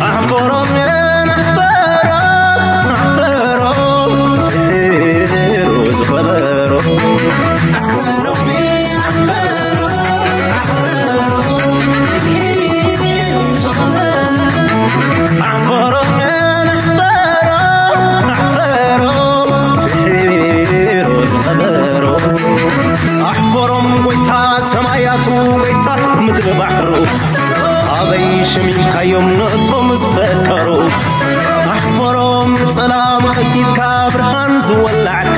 ኣሕፈሮም ኣሕፈሮም ኣሕፈሮም ፍሒሩ ዝኸበሮ ኣሕፈሮም ኣሕፈሮም ኣሕፈሮም ፍሒሩ ዝኸበሮ ኣሕፈሮም ኣሕፈሮም ኣሕፈሮም ፍሒሩ ዝኸበሮ ኣሕፈሮም ጎይታ ሰማያቱ ጎይታ ምድሪ ባሕሩ ኣበይ ሸሚምካዮም ነቶም ዝፈከሩ ኣሕፈሮም ንጸላም ቀዲድካ ብርሃን ዝወላዕካ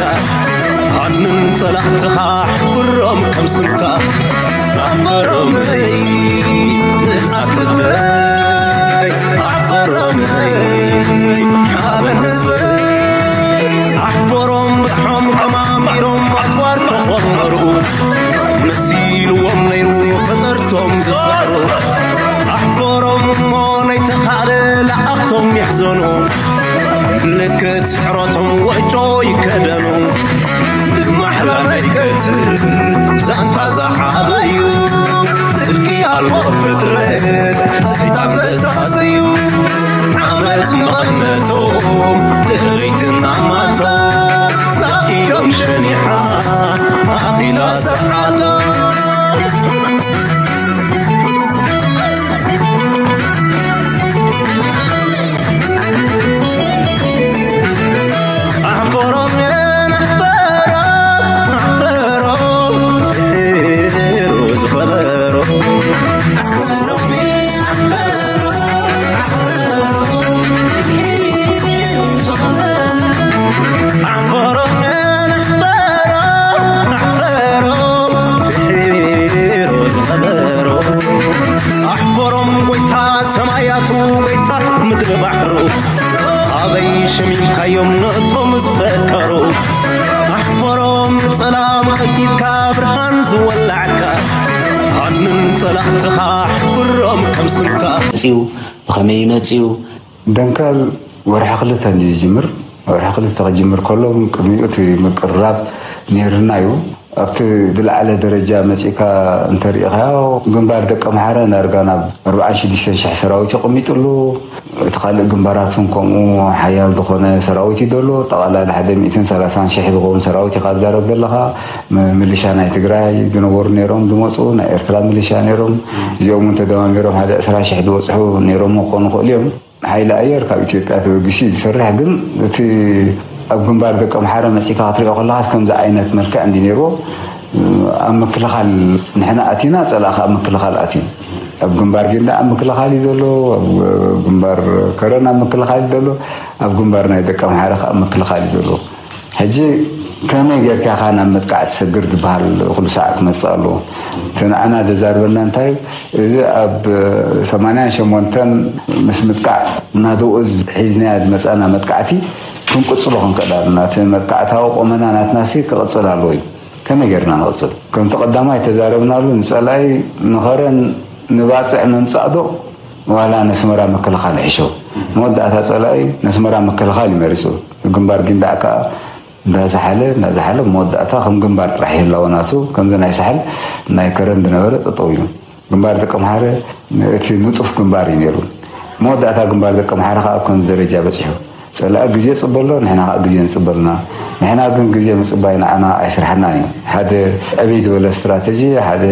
ኣንን ጸላእትኻ ኣሕፍሮም ከም ስምካ ኣሕፈሮም ኣትበይ ኣሕፈሮም ሓበን ህዝበይ ኣሕፈሮም ብዝሖም ተማሚሮም ኣጽዋር ተኾመሩ መሲልዎም ነይሩ ፈጠርቶም ዝሰሩ ኣሕፈሮም እሞ ናይተኻእለ ለኣኽቶም ይሕዘኑ ምልክት ስሕረቶም ወጮ ይከደኑ ብማሕላ ናይ ቀትር ዛንታ ዝዓበዩ ስልኪ ኣልቦ ፍጥረት ሰይጣን ዘሳሰዩ ዓመፅ መቐነቶም ድሕሪትና ማታ ዛኢዶም ሸኒሓ ኣኺላ ሰዓታ ኣሕፈሮም ኣሕፈሮም ኣሕፈሮም ፍሒሩ ዝኸበሮ ኣሕፈሮም ኣሕፈሮም ኣሕፈሮም ኣሕፈሮም ኣሕፈሮም ኣሕፈሮም ፍሒሩ ዝኸበሮ ኣሕፈሮም ጎይታ ሰማያቱ ጎይታ ምድሪ ባሕሩ ኣበይ ሸሚምካዮም ነቶም ዝፈከሩ ኣሕፈሮም ንጸላም ቀዲድካ ብርሃን ዝወላዕካ ኣንን ጸላእትኻ ኣሕፍሮም ከም ስምካ መጺኡ ብኸመይ ይመጽኡ ደንካል ወርሒ ክልተ እንድዩ ዝጅምር። ወርሒ ክልተ ክጅምር ከሎ ቅድሚኡ እቲ ምቅርራብ ነይርና እዩ። ኣብቲ ዝለዓለ ደረጃ መጺእካ እንተሪኢኻዮ ግንባር ደቂ ኣምሓረ ዳርጋ ናብ ኣርባዓን ሽዱሽተን ሽሕ ሰራዊት የቐሚጥሉ። እቲ ካልእ ግንባራት እውን ከምኡ ሓያል ዝኾነ ሰራዊት እዩ ዘሎ። ጠቓላላ ሓደ ሚእትን ሰላሳን ሽሕ ዝኸውን ሰራዊት ኢኻ ትዛረብ ዘለኻ። ም- ምልሻ ናይ ትግራይ ዝነበሩ ነይሮም ዝመፁ ናይ ኤርትራ ምልሻ ነይሮም። እዚኦም እውን ተደማሚሮም ሓደ ዕስራ ሽሕ ዝበፅሑ ነይሮም ክኾኑ ይኽእሉ እዮም። ሓይሊ ኣየር ካብ ኢትዮጵያ ተበጊሱ እዩ ዝሰርሕ፣ ግን እቲ ኣብ ግንባር ደቂ ኣምሓረ መፂእካ ክትሪኦ ከለኻስ ከምዚ ዓይነት መልክዕ እንዲ ነይርዎ ኣብ ምክልኻል ንሕና ኣቲና ፀላእኻ ኣብ ምክልኻል ኣትዩ ኣብ ግንባር ጊንዳ ኣብ ምክልኻል እዩ ዘሎ ኣብ ግንባር ከረን ኣብ ምክልኻል እዩ ዘሎ ኣብ ግንባር ናይ ደቂ ኣምሓረ ከዓ ኣብ ምክልኻል እዩ ዘሎ ሕጂ ከመይ ጌርካ ኢኻ ናብ መጥቃዕቲ ሰግር ዝበሃል ኩሉ ሰዓት ክመጽእ ኣለዎ። እቲ ንዓና ዘዛርበና እንታይ እዩ? እዚ ኣብ ሰማንያን ሸሞንተን ምስ ምጥቃዕ ናደኡ ሒዝናዮ ዝመጻና መጥቃዕቲ ክንቅጽሎ ክንክእል ኣለና። እቲ መጥቃዕታዊ ቁመና ናትናሲ ክቕጽል ኣለዎ እዩ። ከመይ ጌርና ንቕጽል? ከምቲ ቀዳማይ ተዛረብናሉ ንጸላኢ ንኸረን ንባጽዕ ምምጻእ ዶ ዋላ ነስመራ ምክልኻል ይሕሸው? መወዳእታ ጸላኢ ነስመራ ምክልኻል እዩ መሪጹ። ግንባር ጊንዳዕ ከኣ እንዳዝሓለ እንዳዝሓለ መወዳእታ ከም ግንባር ጥራሕ ይህላወ ናቱ ከምዚ ናይ ሳሕል ናይ ከረን ዝነበረ ጠጠው ኢሉ ግንባር ደቂ ኣምሓረ እቲ ንጡፍ ግንባር እዩ ነይሩ። መወዳእታ ግንባር ደቂ ኣምሓረ ከዓ ኣብ ከምዚ ደረጃ በፂሑ። ፀላኢ ግዜ ፅበሎ ንሕና ከዓ ግዜ ንፅበልና። ንሕና ግን ግዜ ምፅባይ ንዓና ኣይስርሓናን እዩ። ሓደ ዕብይ ዝበለ ስትራተጂ ሓደ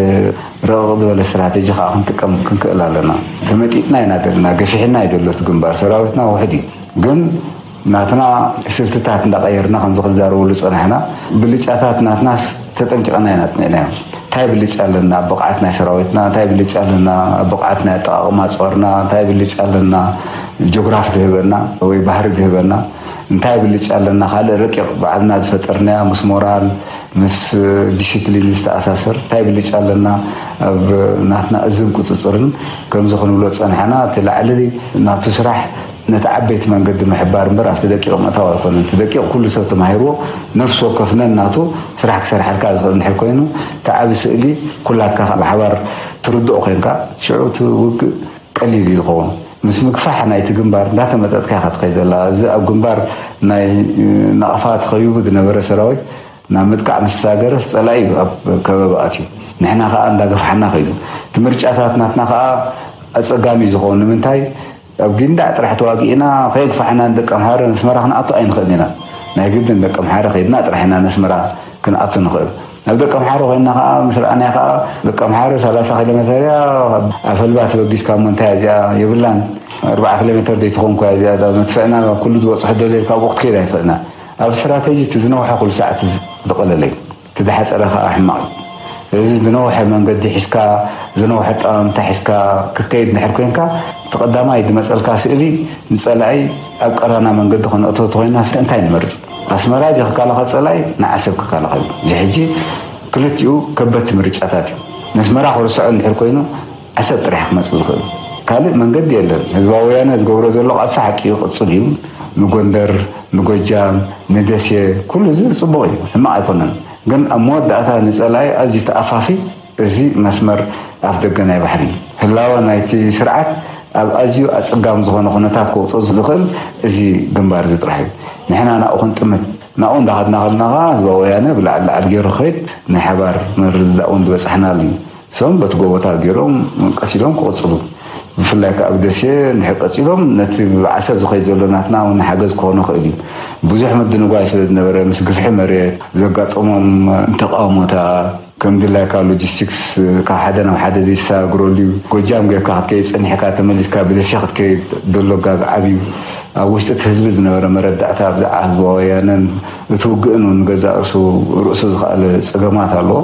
ረቕቕ ዝበለ ስትራተጂ ከዓ ክንጥቀም ክንክእል ኣለና። ተመጢጥና ኢና ዘለና ገፊሕና እዩ ዘሎ እቲ ግንባር ሰራዊትና ውሕድ እዩ። ግን ናትና ስልትታት እንዳቀየርና ከምዚ ክንዛረበሉ ዝፀናሕና ብልጫታት ናትናስ ተጠንቂቐና ኢና ኣፅኒዕናዮም። እንታይ ብልጫ ኣለና ኣብ ብቕዓት ናይ ሰራዊትና እንታይ ብልጫ ኣለና ኣብ ብቕዓት ናይ ኣጠቃቕማ ፆርና እንታይ ብልጫ ኣለና ጆግራፍ ዝህበና ወይ ባህሪ ዝህበና እንታይ ብልጫ ኣለና ካልእ ረቂቕ ባዕልና ዝፈጠርናያ ምስ ሞራል ምስ ዲሲፕሊን ዝተኣሳሰር እንታይ ብልጫ ኣለና ኣብ ናትና እዝን ቁፅፅርን ከምዚ ክንብሎ ዝፀናሕና እቲ ላዕሊ ናቱ ስራሕ ነቲ ዓበይቲ መንገዲ ምሕባር እምበር ኣብቲ ደቂቕ ምእታው ኣይኮነን። እቲ ደቂቕ ኩሉ ሰብ ተማሂርዎ ነፍሲ ወከፍ ነናቱ ስራሕ ክሰርሓልካ ዝኽእል እንድሕር ኮይኑ እቲ ዓቢ ስእሊ ኩላትካ ብሓባር ትርድኦ ኮይንካ ሽዑ እቲ ውግእ ቀሊል እዩ ዝኸውን። ምስ ምግፋሕ ናይቲ ግንባር እንዳተመጠጥካ ኢኻ ትኸይድ ዘላ። እዚ ኣብ ግንባር ናይ ናቕፋ ተኸቢቡ ዝነበረ ሰራዊት ናብ ምጥቃዕ ምስ ተሳገረስ ጸላኢ እዩ ኣብ ከበባ ኣትዩ። ንሕና ከዓ እንዳገፍሓና ከይዱ። እቲ ምርጫታት ናትና ከዓ ኣፀጋሚ ዝኾኑ ንምንታይ ኣብ ጊንዳዕ ጥራሕ ተዋጊእና ከየግፋሕና ንደቂ ኣምሓረ ነስመራ ክንኣቱ ኣይንኽእልን ኢና። ናይ ግድን ደቂ ኣምሓረ ከይድና ጥራሕ ኢና ነስመራ ክንኣቱ ንኽእል። ኣብ ደቂ ኣምሓረ ኮይና ከዓ ምስ ረኣናይ ከዓ ደቂ ኣምሓረ ሰላሳ ኪሎ ሜተር እያ፣ ኣብ ፈልባ ተበጊስካ እሞ እንታይ እዚኣ የብላን። ኣርባዓ ኪሎ ሜተር ዘይትኾን እኮ እያ እዚኣ፣ እዛ መድፍዕና ኩሉ ዝበፅሖ ደልየልካ ኣብኡ ክትከይድ ኣይትኽእልና። ኣብ ስትራቴጂ እቲ ዝነውሐ ኩሉ ሰዓት ዝቐለለ እዩ። እቲ ዝሓፀረ ከዓ ሕማቕ እዩ። ስለዚ ዝነውሐ መንገዲ ሒዝካ፣ ዝነውሐ ኣጠማምታ ሒዝካ ክትከይድ እንድሕር ኮይንካ፣ እቲ ቀዳማይ ዝመፀልካ ስእሊ ንፀላኢ ኣብ ቀራና መንገዲ ከነእትዎ ተኮይና እንታይ ንመርፅ? ኣስመራ ድዩ ክከላኸል ፀላኢ ንዓሰብ ክከላኸል እዩ። እዚ ሕጂ ክልቲኡ ከበድቲ ምርጫታት እዩ። ነስመራ ክርስዖ እንድሕር ኮይኑ ዓሰብ ጥራሕ ክመፅእ ዝኽእል ካልእ መንገዲ የለን። ህዝባዊ ወያነ ዝገብሮ ዘሎ ቃልሲ ሓቂ እዩ፣ ቅፅል እዩ። ንጎንደር፣ ንጎጃም፣ ንደሴ ኩሉ እዚ ፅቡቕ እዩ፣ ሕማቕ ኣይኮነን። ግን ኣብ መወዳእታ ንፀላኢ ኣዝዩ ተኣፋፊ እዚ መስመር ኣፍ ደገ ናይ ባሕሪ እዩ። ህላወ ናይቲ ስርዓት ኣብ ኣዝዩ ኣፀጋሚ ዝኾነ ኩነታት ከውፅኦ ዝኽእል እዚ ግንባር እዚ ጥራሕ እዩ። ንሕና ናብኡ ክንጥምት፣ ናብኡ እንዳኸድና ከለና ከዓ ህዝባዊ ወያነ ብላዕሊ ላዕሊ ገይሩ ክኸይድ ናይ ሓባር ምርድዳእ እውን ዝበፃሕናሉ እዩ። እሶም በቲ ጎቦታት ገይሮም ቀሲሎም ክቕፅሉ፣ ብፍላይ ከዓ ኣብ ደሴ እንድሕር ቀፂሎም ነቲ ብዓሰብ ዝኸይድ ዘሎ ናትና እውን ሓገዝ ክኾኑ ይኽእል እዩ። ብዙሕ ምድንጓይ ስለ ዝነበረ ምስ ግፍሒ መሬት ዘጋጠሞም ተቃውሞታት ከም ድላይካ ሎጂስቲክስ ካብ ሓደ ናብ ሓደ ዘይተሰጋግረሉ እዩ። ጎጃም ጌርካ ክትከይድ ጸኒሕካ ተመሊስካ ብደሴ ክትከይድ ዘሎ ጋግ ዓብዩ ኣብ ውሽጢ እቲ ህዝቢ ዝነበረ መረዳእታ ብዛዕባ ህዝባዊ ወያነን እቲ ውግእን እውን ንገዛእ ርእሱ ርእሱ ዝኸኣለ ጸገማት ኣለዎ።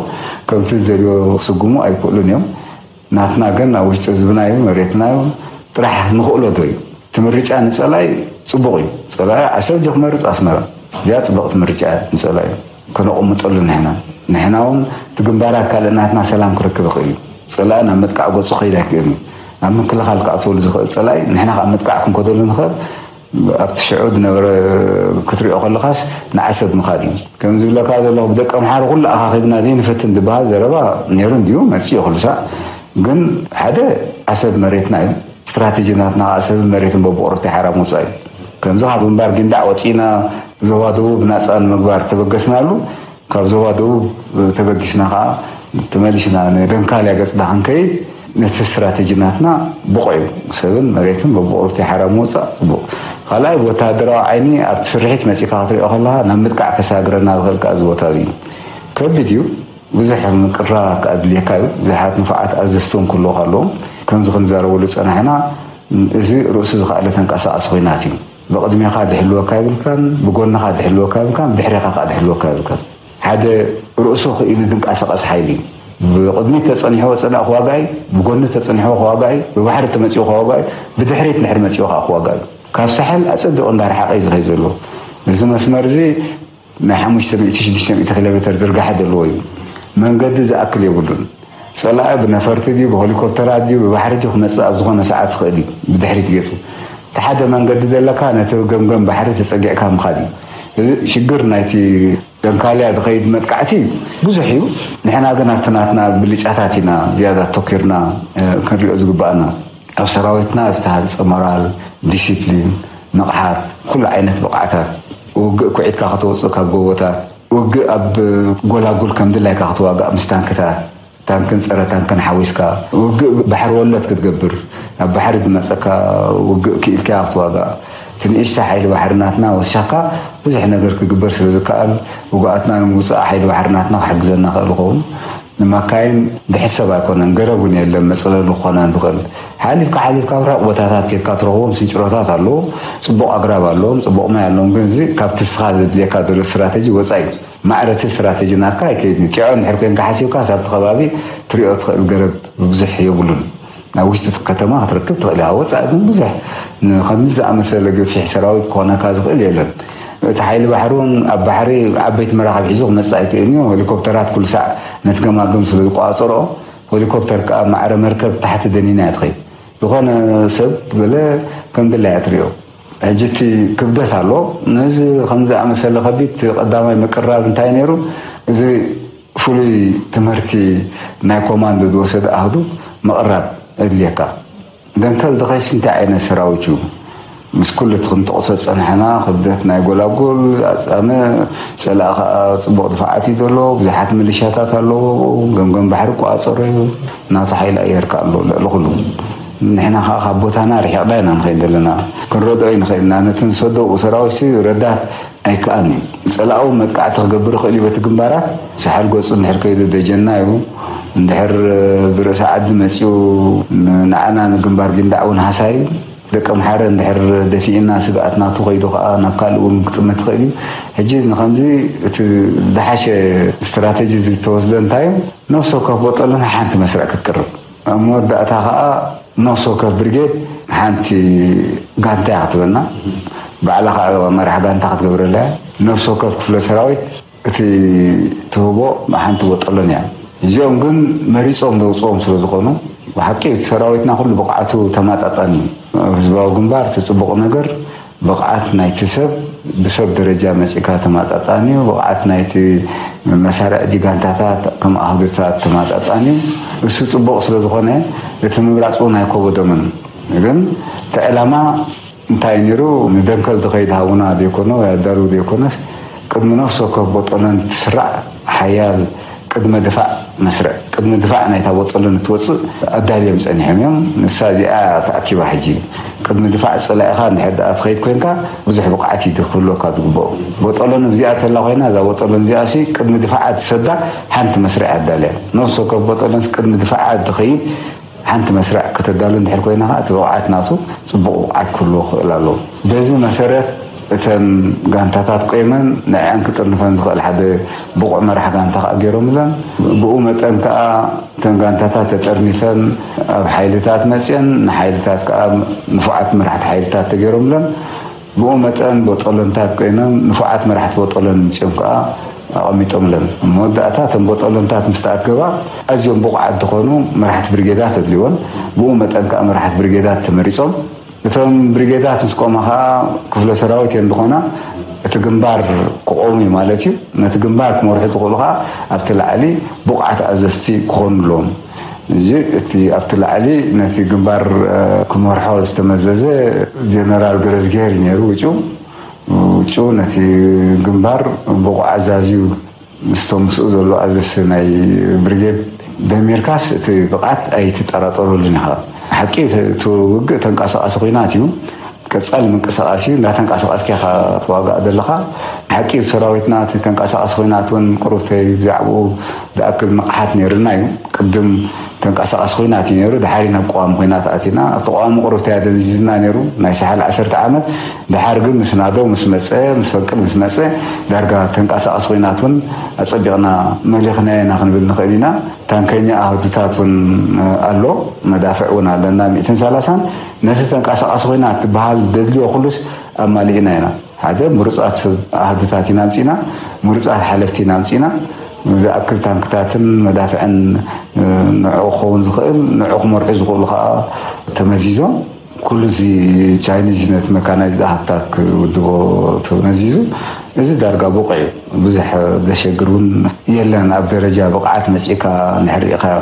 ከምቲ ዝደልዮ ክስጉሙ ኣይክእሉን እዮም። ናትና ግን ኣብ ውሽጢ ህዝብና እዩ፣ መሬትና እዩ፣ ጥራሕ ንኽእሎ ዶ እዩ? እቲ ምርጫ ንጸላኢ ጽቡቕ እዩ። ጸላኢ ዓሰብ ድዩ ክመርጽ ኣስመራ? እዚኣ ጽብቕቲ ምርጫ እያ ንጸላኢ። ከነቕምጠሉ ንሕና። ንሕና እውን እቲ ግንባራት ካልእ ናትና ሰላም ክረክብ ይኽእል እዩ። ጸላኢ ናብ ምጥቃዕ ገጹ ክኸይድ ኣይክእልን እዩ። ናብ ምክልኻል ክኣትወሉ ዝኽእል ጸላኢ ንሕና ካብ ምጥቃዕ ክንከደሉ ንኽእል። ኣብቲ ሽዑ ዝነበረ ክትሪኦ ከለኻስ ንዓሰብ ምኻድ እዩ። ከም ዝብለካ ዘለኹ ብደቂ ኣምሓሩ ኩሉ ኣኻኺብና ዘይንፈትን ዝበሃል ዘረባ ነይሩ እንድዩ፣ መጺኡ ኩሉ ሳዕ። ግን ሓደ ዓሰብ መሬትና እዩ። ስትራቴጂ ናትና ከዓ ዓሰብን መሬትን በብቑርብቲ ሓራ ምውፃእ እዩ። ከምዚ ካብ ግንባር ጊንዳዕ ወፂእና ዞባ ደቡብ ናፃ ንምግባር ተበገስናሉ። ካብ ዞባ ደቡብ ተበጊስና ከዓ ተመሊስና ንደንካልያ ገፅና ክንከይድ ነቲ ስትራቴጂ ናትና ብቑዕ እዩ። ሰብን መሬትን በብቑርብቲ ሓራ ምውፃእ ፅቡቕ። ካልኣይ ብወታደራዊ ዓይኒ ኣብቲ ስርሒት መፂእካ ክትሪኦ ከለኻ ናብ ምጥቃዕ ከሳግረና ዝኽእል ከዓ እዚ ቦታ እዚ እዩ። ከቢድ እዩ። ብዙሕ ምቅራብ ከኣ ኣድልየካ እዩ። ብዙሓት ንፉዓት ኣዘዝቲ እውን ክህልዉኻ ኣለዎም። ከምዚ ክንዛረበሉ ዝጸናሕና፣ እዚ ርእሱ ዝኸኣለ ተንቀሳቓሲ ኲናት እዩ። ብቕድሜኻ ዝሕልወካ የብልካን፣ ብጎንኻ ዝሕልወካ የብልካን፣ ብድሕሬኻ ከኣ ዝሕልወካ የብልካን። ሓደ ርእሱ ክኢሉ ዝንቀሳቐስ ሓይሊ እዩ። ብቕድሚት ተጸኒሕዎ ጸላኢ ክዋጋእ እዩ፣ ብጎኒ ተጸኒሕዎ ክዋጋእ እዩ፣ ብባሕሪ ተመጺኡ ክዋጋእ እዩ፣ ብድሕሪት እንድሕር መጺኡ ከኣ ክዋጋእ እዩ። ካብ ሳሕል ኣጸቢቑ እንዳረሓቐ እዩ ዝኸይድ ዘሎ። እዚ መስመር እዚ ናይ ሓሙሽተ ሚእቲ ሽዱሽተ ሚእቲ ኪሎ ሜተር ዝርጋሐ ዘለዎ እዩ። መንገዲ ዝኣክል የብሉን። ጸላኢ ብነፈርቲ ድዩ፣ ብሄሊኮፕተራት ድዩ፣ ብባሕሪ ድዩ ክመጽእ ኣብ ዝኾነ ሰዓት ይኽእል እዩ፣ ብድሕሪት ገጹ። እቲ ሓደ መንገዲ ዘለካ ነቲ ገምገም ባሕሪ ተጸጊዕካ ምኻድ እዩ። እዚ ሽግር ናይቲ ደንካልያ ዝኸይድ መጥቃዕቲ ብዙሕ እዩ። ንሕና ግን ኣብቲ ናትና ብልጫታት ኢና ዝያዳ ኣተኲርና፣ እ፣ ክንሪኦ ዝግባኣና። ኣብ ሰራዊትና ዝተሃንጸ ሞራል፣ ዲሲፕሊን፣ ንቕሓት፣ ኩሉ ዓይነት ብቕዓታት፣ ውግእ ኩዒትካ ከተውጽእ ካብ ጎቦታት፣ ውግእ ኣብ ጎላጉል ከም ድላይካ ክትዋጋእ ምስ ታንክታት፣ ታንክን ጸረ ታንክን ሓዊስካ፣ ውግእ ባሕሪ ወለድ ክትገብር፣ ኣብ ባሕሪ ዝመጸካ ውግእ ክኢልካ ክትዋጋእ፣ እቲ ንእሽቶ ሓይሊ ባሕሪ ናትና ወሲኽካ ብዙሕ ነገር ክግበር ስለ ዝከኣል፣ ውጉኣትና ንምውጻእ ሓይሊ ባሕሪ ናትና ክሕግዘና ክእል ይኸውን። ንማካይን ዝሕሰብ ኣይኮነን፣ ገረብ እውን የለን መጽለሊ ክኾነን ዝኽእል። ሓሊፍካ ሓሊፍካ ኣብ ርሑቕ ቦታታት ኬድካ ትረኽቦም ስንጭሮታት ኣለዉ፣ ጽቡቕ ኣግራብ ኣለዎም፣ ጽቡቕ ማይ ኣለዎም። ግን እዚ ካብቲ ንስኻ ዘድልየካ ዘሎ ስትራተጂ ወጻኢ እዩ። ማዕረ እቲ ስትራተጂ ናትካ ኣይከይድን እዩ። ጢዖ እንድሕር ኮይንካ ሓሲብካ፣ ሳብቲ ከባቢ ትሪኦ ትኽእል ገረብ ብዙሕ የብሉን። ኣብ ውሽጢ እቲ ከተማ ክትረክብ ትኽእል ኢኻ። ወጻኢ ግን ብዙሕ ን-፣ ከምዚ ዝኣመሰለ ገፊሕ ሰራዊት ክኾነካ ዝኽእል የለን። እቲ ሓይሊ ባሕሪ እውን ኣብ ባሕሪ ዓበይቲ መራኽብ ሒዙ ክመጽእ ኣይክእልን እዩ። ሄሊኮፕተራት ኩሉ ሳዕ ነቲ ገማግም ስለ ዝቆጻጸርኦ፣ ሄሊኮፕተር ከኣ ማዕረ መርከብ ታሕቲ ደኒና እያ ትኸይድ። ዝኾነ ሰብ ገለ ከም ድላያ ትሪኦ። ሕጂ እቲ ክብደት ኣሎ። ነዚ ከም ዝኣመሰለ ከቢድ ቀዳማይ ምቅራብ እንታይ ነይሩ? እዚ ፍሉይ ትምህርቲ ናይ ኮማንዶ ዝወሰደ ኣሃዱ ምቕራብ ኣድልየካ። ደንከል ዝኸይስ እንታይ ዓይነት ሰራዊት እዩ? ምስ ኩሉ እቲ ክንጠቕሶ ዝጸናሕና ክብደት ናይ ጎላጉል ኣጻምእ፣ ጸላኢ ከኣ ጽቡቕ ድፋዓት እዩ ዘሎ። ብዙሓት ሚሊሻታት ኣለዎ። ገምገም ባሕሪ ይቆጻጸሮ እዩ። ናቱ ሓይሊ ኣየር ከኣ ኣሎ ልዕሊ ኩሉ። ንሕና ከኣ ካብ ቦታና ርሒቕና ኢና ንኸይድ ዘለና። ክንረድኦ ኣይንኽእል ኢና። ነቲ ንሰዶ ሰራዊት ሲ ረዳት ኣይከኣልን እዩ። ጸላኢ መጥቃዕቲ ክገብር ይኽእል እዩ በቲ ግንባራት። ሳሕል ገጹ እንድሕር ከይዱ ደጀና እዩ። እንድሕር ብርእሲ ዓዲ መጺኡ ንዓና ንግንባር ጊንዳዕ እውን ሃሳይ እዩ። ደቂ ኣምሓረ እንድሕር ደፊእና ስግኣት ናቱ ከይዱ ከኣ ናብ ካልእ እውን ክጥመት ይኽእል እዩ። ሕጂ ንኸምዚ እቲ ዝሓሸ ስትራተጂ ዝተወስደ እንታይ እዩ? ነፍሲ ወከፍ ቦጠሎን ሓንቲ መስርዕ ክትቅርብ። ኣብ መወዳእታ ከኣ ነፍሲ ወከፍ ብርጌድ ሓንቲ ጋንታ እያ ክትበና። ባዕላ ከኣ መራሕ ጋንታ ክትገብረላ እያ። ነፍሲ ወከፍ ክፍለ ሰራዊት እቲ ትህቦ ሓንቲ ቦጠሎን እያ። እዚኦም ግን መሪጾም ዘውጽኦም ስለ ዝኾኑ፣ ብሓቂ እቲ ሰራዊትና ኩሉ ብቕዓቱ ተማጣጣኒ እዩ። ኣብ ህዝባዊ ግንባር እቲ ጽቡቕ ነገር ብቕዓት ናይቲ ሰብ ብሰብ ደረጃ መጺእካ ተማጣጣኒ እዩ። ብቕዓት ናይቲ መሳርዕ ዲጋንታታት ከም ኣህዱታት ተማጣጣኒ እዩ። እሱ ጽቡቕ ስለ ዝኾነ እቲ ምምራጽ እውን ኣይኮበዶምን። ግን እቲ ዕላማ እንታይ ነይሩ? ንደንከል ዝኸይድ ሃቡና ዘይኮነ ወይ ኣዳልው ዘይኮነስ ቅድሚ ነፍሲ ወከፍ ቦጠሎን ትስራዕ ሓያል ቅድመ ድፋዕ መስርዕ፣ ቅድሚ ድፋዕ ናይታ ቦጠሎን እትወፅእ ኣዳልዮም ፀኒሖም እዮም። ንሳ እዚኣ ተኣኪባ ሕጂ ቅድሚ ድፋዕ ፀላኢኻ እንድሕር ደኣ ትኸይድ ኮይንካ ብዙሕ ብቕዓት እዩ ክህልወካ ዝግበኦ። ቦጠሎን እዚኣ ተላ ኮይና እዛ ቦጠሎን እዚኣ ሲ ቅድሚ ድፋዓ ትሰዳ ሓንቲ መስርዕ ኣዳልያ። ነፍሲ ወከፍ ቦጠሎንስ ቅድሚ ድፋዓ ትኸይድ ሓንቲ መስርዕ ከተዳሉ እንድሕር ኮይና ከዓ እቲ ብቕዓት ናቱ ፅቡቕ ብቕዓት ክህልዎ ክኽእል ኣለዎ። በዚ መሰረት እተን ጋንታታት ቆይመን ንዕን ክጥርንፈን ዝኽእል ሓደ ብቑዕ መራሕ ጋንታ ከዓ ገይሮምለን። ብኡ መጠን ከዓ እተን ጋንታታት ተጠርኒፈን ኣብ ሓይልታት መፅየን ንሓይልታት ከዓ ንፉዓት መራሕቲ ሓይልታት ተገይሮምለን። ብኡ መጠን ቦጠሎንታት ኮይኖም ንፉዓት መራሕቲ ቦጠሎን ምፅኦም ከዓ ኣቐሚጦምለን። ኣብ መወዳእታ እተን ቦጠሎንታት ምስ ተኣከባ ኣዝዮም ብቑዓት ዝኾኑ መራሕቲ ብሪጌዳት ኣድልይወን። ብኡ መጠን ከዓ መራሕቲ ብሪጌዳት ተመሪጾም። እቶም ብሪጌዳት ምስ ቆማ ከዓ ክፍለ ሰራዊት እየን ዝኾና። እቲ ግንባር ክቆም እዩ ማለት እዩ። ነቲ ግንባር ክመርሑ ዝኽእሉ ከዓ ኣብቲ ላዕሊ ብቑዓት ኣዘዝቲ ክኾኑ ኣለዎም። እዚ እቲ ኣብቲ ላዕሊ ነቲ ግንባር ክመርሖ ዝተመዘዘ ጀነራል ገረዝግሄር እዩ ነይሩ ውጩ። ውጩ ነቲ ግንባር ብቑዕ ኣዛዝዩ ምስቶም ምስኡ ዘሎ ኣዘዝቲ ናይ ብሪጌድ ደሚርካስ እቲ ብቕዓት ኣይትጠራጠረሉን ኢኻ። ሓቂ እቲ ውግእ ተንቀሳቓሲ ኲናት እዩ። ቀጻሊ ምንቅስቓስ እዩ። እንዳተንቀሳቐስካ ኢኻ ትዋጋእ ዘለኻ። ሓቂ ሰራዊትና እቲ ተንቀሳቓሲ ኲናት እውን ቁሩብተይ ብዛዕባኡ ዝኣክል ንቕሓት ነይሩና እዩ። ቅድም ተንቀሳቓሲ ኲናት እዩ ነይሩ። ድሓር ናብ ቀዋሚ ኲናት ኣቲና። ኣብቲ ቀዋሚ ቁሩብተይ ኣደንዚዝና ነይሩ። ናይ ሳሕል ዓሰርተ ዓመት። ድሓር ግን ምስ ናደው ምስ መጸ፣ ምስ ፈንቅል ምስ መጸ፣ ዳርጋ ተንቀሳቓሲ ኲናት እውን ኣጸቢቕና መሊኽናዮ ኢና ክንብል ንኽእል ኢና። ታንከኛ ኣሃዱታት እውን ኣሎ፣ መዳፍዕ እውን ኣለና ሚእትን ሰላሳን። ነቲ ተንቀሳቓሲ ኲናት ትበሃል ደድልዮ ኩሉስ ኣማሊእና ኢና። ሓደ ምሩጻት ሰብ ኣሃዱታት ኢና ኣምጺእና፣ ምሩጻት ሓለፍቲ ኢና ኣምጺእና። ዝኣክል ታንክታትን መዳፍዕን ንዕኡ ክኸውን ዝኽእል፣ ንዕኡ ክመርሑ ዝኽእሉ ከዓ ተመዚዞም። ኩሉ እዚ ቻይኒዝ ነቲ መካናይዝድ ኣሃዱታት ክውድቦ ተመዚዙ። እዚ ዳርጋ ብቑዕ እዩ። ብዙሕ ዘሸግር እውን የለን። ኣብ ደረጃ ብቕዓት መጺእካ እንድሕር ርኢኻዮ፣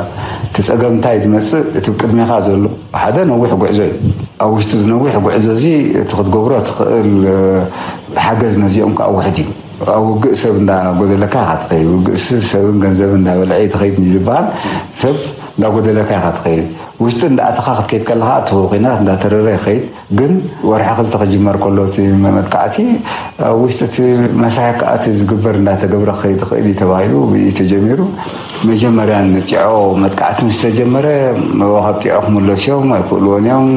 እቲ ጸገም እንታይ ዝመጽእ? እቲ ቅድሜኻ ዘሎ ሓደ ነዊሕ ጉዕዞ እዩ። ኣብ ውሽጢ እዚ ነዊሕ ጉዕዞ እዚ እቲ ክትገብሮ ትኽእል ሓገዝ ነዚኦም ከኣ ውሑድ እዩ። ኣብ ውግእ ሰብ እንዳጎደለካ ኢኻ ትኸይድ። ውግእ ስ-፣ ሰብን ገንዘብን እንዳበልዐ እዩ ትኸይድ ዝበሃል። ሰብ እንዳጎደለካ ኢኻ ትኸይድ። ውሽጢ እንዳኣተኻ ክትከይድ ከለኻ እቲ ኹናት እንዳተረረ ይኸይድ። ግን ወርሒ ክልተ ክጅመር ከሎ እቲ መጥቃዕቲ ኣብ ውሽጢ እቲ መስርሕ ከኣ እቲ ዝግበር እንዳተገብረ ክኸይድ ይኽእል እዩ ተባሂሉ ብኢዩ ተጀሚሩ። መጀመርያ ንጢዖ መጥቃዕቲ ምስ ተጀመረ፣ ካብ ጢዖ ክምለሱ እዮም ኣይክእልዎን እዮም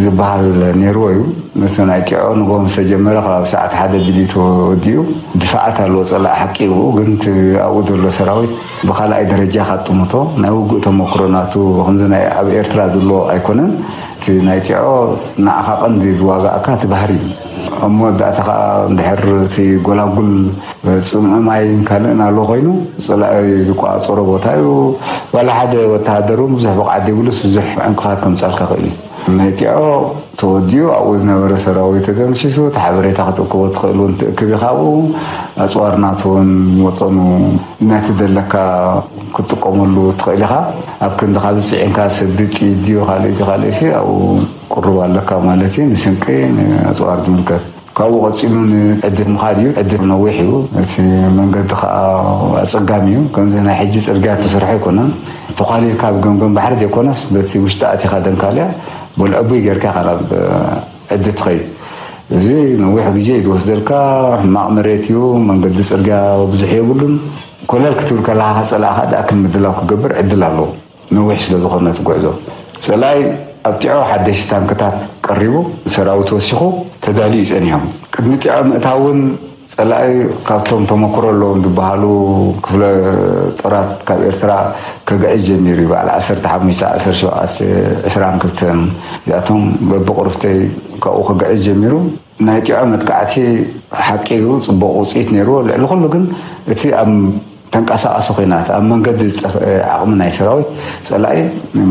ዝበሃል ነይርዎ እዩ። እቲ ናይ ጢዖ ንግሆ ምስ ተጀመረ፣ ከባቢ ሰዓት ሓደ ቢሊቶ ወዲኡ። ድፋዓት ኣለዎ፣ ጸላኢ ሓቂ እዩ። ግን እቲ ኣብኡ ዘሎ ሰራዊት ብኻልኣይ ደረጃ ካጥምቶ፣ ናይ ውግእ ተመክሮ ናቱ ከምዚ ናይ ኣብ ኤርትራ ዘሎ ኣይኮነን። እቲ ናይ ጢዖ ንዓኻ ቀንዲ ዝዋጋእካ እቲ ባህሪ እዩ። ኣብ መወዳእታ ኸኣ እንድሕር እቲ ጎላጉል ጽምኢ ማይን ካልእን ኣሎ ኮይኑ፣ ጸላኢ ዝቆጻጸሮ ቦታ እዩ። ዋላ ሓደ ወተሃደር እውን ብዙሕ ብቕዓት ዘይብሉስ ብዙሕ ዕንቅፋት ከምጻልካ ይኽእል እዩ። ናይ ጢዖ ተወዲኡ ኣብኡ ዝነበረ ሰራዊት ተደምሲሱ፣ እቲ ሓበሬታ ክትእክቦ ትኽእል እውን ትእክብ ኢኻ። ኣብኡ ኣፅዋር ናቱ እውን መጠኑ ነቲ ዘለካ ክትጥቀመሉ ትኽእል ኢኻ። ኣብ ክንድኻ ዝፅዒንካ ሰዲ ጥይት ድዩ ካልእ ድዩ ካልእ ሲ ኣብኡ ቅሩብ ኣለካ ማለት እዩ። ንስንቂ ንኣፅዋር ዝምልከት ካብኡ ቀፂሉ ንዕድት ምኻድ እዩ። ዕድት ነዊሕ እዩ። እቲ መንገዲ ከዓ ኣፀጋሚ እዩ። ከምዚ ናይ ሕጂ ፅርግያ ተሰርሖ ኣይኮነን። ተኳሊልካ ብገምገም ባሕሪ ዘይኮነስ በቲ ውሽጢ ኣቲኻ ደንካልያ በልዐቡይ ጌርካ ኢኻ ናብ ዕዲ ትኸይድ። እዚ ነዊሕ ግዜ እዩ ዝወስደልካ። ሕማቕ መሬት እዩ። መንገዲ ፅርግያ ብዙሕ የብሉን። ኮለል ክትብል ከለኻ ፀላእኻ ደኣ ከም ምድላው ክገብር ዕድል ኣለዎ። ነዊሕ ስለ ዝኾነ እቲ ጉዕዞ፣ ፀላኢ ኣብ ጢዖ ሓደሽቲ ታንክታት ቀሪቡ፣ ሰራዊት ወሲኹ ተዳልዩ እዩ ጸኒሑ። ቅድሚ ጢዖ ምእታው እውን ፀላኢ ካብቶም ተመክሮ ኣለዎም ዝበሃሉ ክፍለ ጦራት ካብ ኤርትራ ከግዕዝ ጀሚሩ እዩ። በዓል ዓሰርተ ሓሙሽተ፣ ዓሰርተ ሸውዓተ፣ ዕስራን ክልተን፣ እዚኣቶም በብቕርብተይ ካብኡ ከግዕዝ ጀሚሩ። ናይ ጢዖ መጥቃዕቲ ሓቂ እዩ፣ ጽቡቕ ውጽኢት ነይርዎ። ልዕሊ ኩሉ ግን እቲ ኣብ ተንቀሳቓሲ ኲናት፣ ኣብ መንገዲ ዝጠፍአ ዓቕሚ ናይ ሰራዊት ጸላኢ፣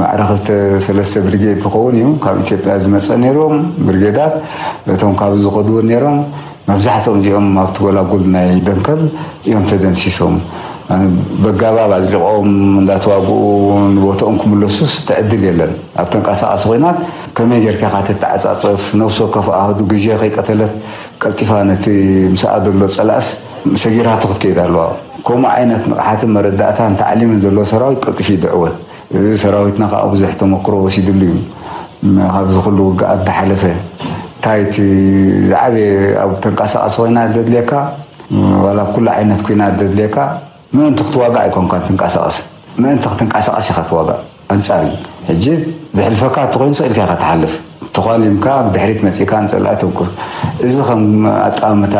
ማዕረ ክልተ ሰለስተ ብሪጌድ ዝኸውን እዩ ካብ ኢትዮጵያ ዝመጸ ነይርዎም ብሪጌዳት፣ እቶም ካብዚ ዝኸዱ እውን ነይሮም። መብዛሕትኦም እዚኦም ኣብቲ ጎላጉል ናይ ደንከል እዮም ተደምሲሶም። በጋባብ ኣዝሊቖም እንዳተዋግኡ ንቦትኦም ክምለሱስ ትዕድል የለን። ኣብ ተንቀሳቓሲ ኲናት ከመይ ጌርካ ኢኻ ተተዓጻጸፍ? ነፍሲ ወከፍ ኣሃዱ ግዜ ከይቀተለት ቀልጢፋ ነቲ ምስኣ ዘሎ ጸላእስ ሰጊራቶ ክትከይድ ኣለዋ። ከምኡ ዓይነት ንቕሓትን መረዳእታን ታዕሊምን ዘለዎ ሰራዊት ቀልጢፉ እዩ ዝዕወት። እዚ ሰራዊትና ከዓ ብዙሕ ተመክሮ ወሲድሉ እዩ። ካብዚ ኩሉ ውግኣት ዝሓለፈ እንታይ እቲ ዝዓበየ ኣብ ተንቀሳቓሲ ኮይና ዘድልየካ፣ ዋላ ኣብ ኩሉ ዓይነት ኩናት ዘድልየካ፣ ምእንቲ ክትዋጋእ ኣይኮንካን ትንቀሳቐስ፣ ምእንቲ ክትንቀሳቐስ ኢኻ ትዋጋእ። ኣንጻር እዩ። ሕጂ ዝሕልፈካ እንተኾይኑ ስቕ ኢልካ ኢኻ ትሓልፍ። ተዃሊምካ ብድሕሪት መጺእካ ንጸላኢ ተንኩፍ። እዚ ከም ኣጠማምታ፣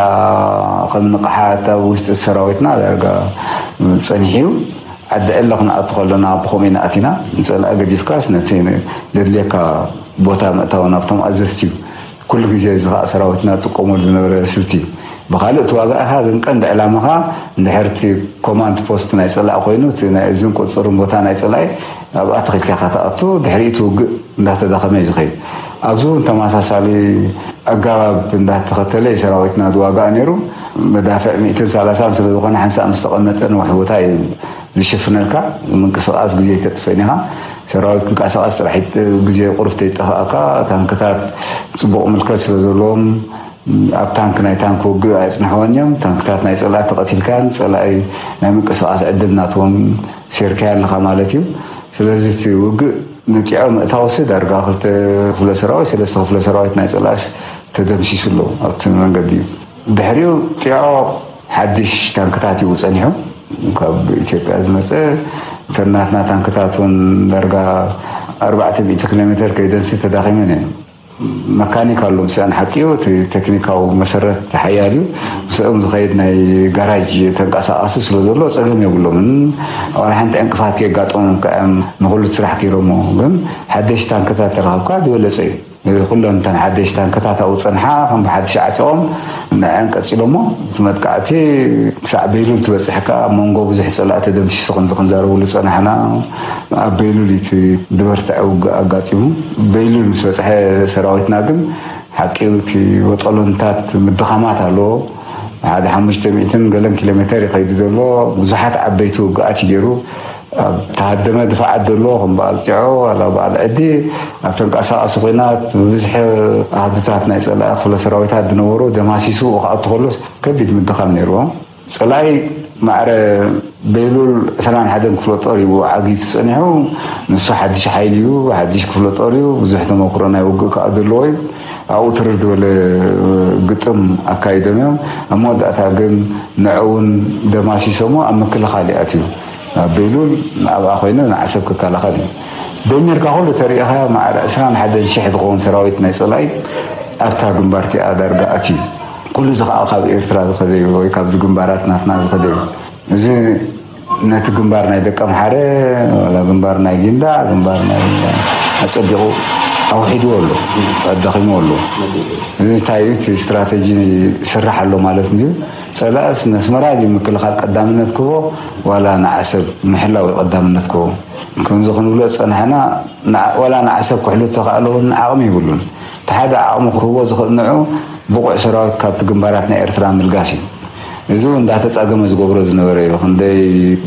ከም ንቕሓት ኣብ ውሽጢ ሰራዊትና ዳርጋ ጸኒሑ እዩ። ዓዲ ዕለ ክንኣቱ ከለና ብኸምኡ ኢና ኣቲና። ንጸላኢ ገዲፍካስ ነቲ ዘድልየካ ቦታ ምእታው ናብቶም ኣዘዝቲ እዩ። ኩሉ ግዜ እዚ ኸዓ ሰራዊትና ዝጥቀመሉ ዝነበረ ስልቲ እዩ። ብኻልእ ተዋጋእኻ ግን ቀንዲ ዕላማኻ እንድሕር እቲ ኮማንድ ፖስት ናይ ጸላኢ ኮይኑ፣ እቲ ናይ እዝን ቁጽርን ቦታ ናይ ጸላኢ ኣብኣ ተኺልካ ኢኻ ትኣቱ። ድሕሪኡ እቲ ውግእ እንዳተዳኸመ እዩ ዝኸይድ። ኣብዚ እውን ተመሳሳሊ ኣገባብ እንዳተኸተለ እዩ ሰራዊትና ዝዋጋእ ነይሩ። መዳፍዕ ሚእትን ሰላሳን ስለ ዝኾነ ሓንሳእ ምስ ተቐመጠ ነዊሕ ቦታ እዩ ዝሽፍነልካ። ምንቅስቓስ ግዜ ኣይተጥፍእን ኢኻ። ሰራዊት ክንቀሳቐስ ጥራሕ ይጥ-፣ ግዜ ቁሩብ ተይጠፋእካ፣ ታንክታት ጽቡቕ ምልከት ስለ ዘለዎም፣ ኣብ ታንክ ናይ ታንክ ውግእ ኣየጽንሕዎን እዮም። ታንክታት ናይ ጸላኢ ተቐቲልካን ጸላኢ ናይ ምንቅስቓስ ዕድል ናትዎም ሴርካዮ ኣለኻ ማለት እዩ። ስለዚ እቲ ውግእ ንጢዖ ምእታውሲ ዳርጋ ክልተ ክፍለ ሰራዊት፣ ሰለስተ ክፍለ ሰራዊት ናይ ጸላእስ ተደምሲሱ ኣሎ ኣብቲ መንገዲ እዩ። ድሕሪኡ ጢዖ ሓድሽ ታንክታት እዩ ጸኒሑ። ካብ ኢትዮጵያ ዝመጸ፣ እተን ናትና ታንክታት እውን ዳርጋ ኣርባዕተ ሚእቲ ኪሎ ሜተር ከይደንሲ ተዳኺመን እየን። መካኒክ ኣሎ ምስኣን ሓቂ እዩ። እቲ ቴክኒካዊ መሰረት ሓያል እዩ። ምስኦም ዝኸይድ ናይ ጋራጅ ተንቀሳቓሲ ስለ ዘሎ ጸገም የብሎምን። ዋላ ሓንቲ ዕንቅፋት ከየጋጠሞም ከኣ እዮም ንኹሉ ስራሕ ገይሮሞ። ግን ሓደሽ ታንክታት ተረኸብካ ዝበለጸ እዩ። ኩለን እተን ሓደሽ ታንክታት ኣብኡ ጸንሓ ከም ብሓድሽ ዓጢቖም ንዐን ቀጺሎሞ። እቲ መጥቃዕቲ ክሳዕ ቤይሉል ትበጽሕ ከኣ ኣብ መንጎ ብዙሕ ጸላኢ ተደምሲሱ ከምዚ ክንዛረበሉ ዝጸናሕና። ኣብ ቤይሉል እዩ እቲ ዝበርትዐ ውግእ ኣጋጢሙ። ቤይሉል ምስ በጽሐ ሰራዊትና ግን ሓቂ እቲ ወጠሎንታት ምድኻማት ኣለዎ። ሓደ ሓሙሽተ ሚእትን ገለን ኪሎ ሜተር ይኸይድ ዘሎ። ብዙሓት ዓበይቲ ውግኣት እዩ ገይሩ። ኣብ ተሃደመ ድፋዓት ዘሎ ከም በዓል ጢዖ ዋላ በዓል ዕዲ ኣብ ተንቀሳቐሲ ኲናት ብብዝሒ ኣሃዱታት ናይ ጸላኢ ክፍለ ሰራዊታት ዝነበሩ ደማሲሱ ክኣቱ ከሎስ ከቢድ ምድኻም ነይርዎ። ጸላኢ ማዕረ ቤሉል ዕስራን ሓደን ክፍለ ጦር እዩ ዓጊቱ ጸኒሑ። ንሱ ሓድሽ ሓይሊ እዩ፣ ሓድሽ ክፍለ ጦር እዩ፣ ብዙሕ ተመክሮ ናይ ውግእ ከኣ ዘለዎ እዩ። ኣብኡ ትርር ዝበለ ግጥም ኣካይዶም እዮም። ኣብ መወዳእታ ግን ንዕኡ እውን ደማሲሶሞ ኣብ ምክልኻል ይኣትዩ። ኣብ ቤሉል ኣብኣ ኮይኑ ንዓሰብ ክከላኸል እዩ። ደሚርካ ኩሉ ተሪኢኻ ማዕረ ዕስራን ሓደን ሽሕ ዝኸውን ሰራዊት ናይ ጸላኢ ኣብታ ግንባር እቲኣ ዳርጋ ኣትዩ። ኩሉ እዚ ኸዓ ካብ ኤርትራ ዝኸደ እዩ ወይ ካብዚ ግንባራት ናትና ዝኸደ እዩ። እዚ ነቲ ግንባር ናይ ደቀምሓረ፣ ዋላ ግንባር ናይ ጊንዳዕ፣ ግንባር ናይ ኣጸቢቑ ኣውሒድዎ ኣሎ፣ ኣዳኺምዎ ኣሎ። እዚ እንታይ እዩ? እቲ ስትራተጂ ይስራሕ ኣሎ ማለት እንድዩ። ጸላእስ ነስመራ ድዩ ምክልኻል ቀዳምነት ክህቦ፣ ዋላ ንዓሰብ ምሕላው እዩ ቀዳምነት ክህቦ? ከምዚ ክንብሎ ዝጸናሕና፣ ንዓ-፣ ዋላ ንዓሰብ ክሕሉ እተኻእለ እውን ዓቕሚ ይብሉን። እቲ ሓደ ዓቕሚ ክህቦ ዝኽእል ንዑ ብቑዕ ሰራዊት ካብቲ ግንባራት ናይ ኤርትራ ምልጋስ እዩ። እዚ እውን እንዳተጻገመ ዝገብሮ ዝነበረ እዩ። ክንደይ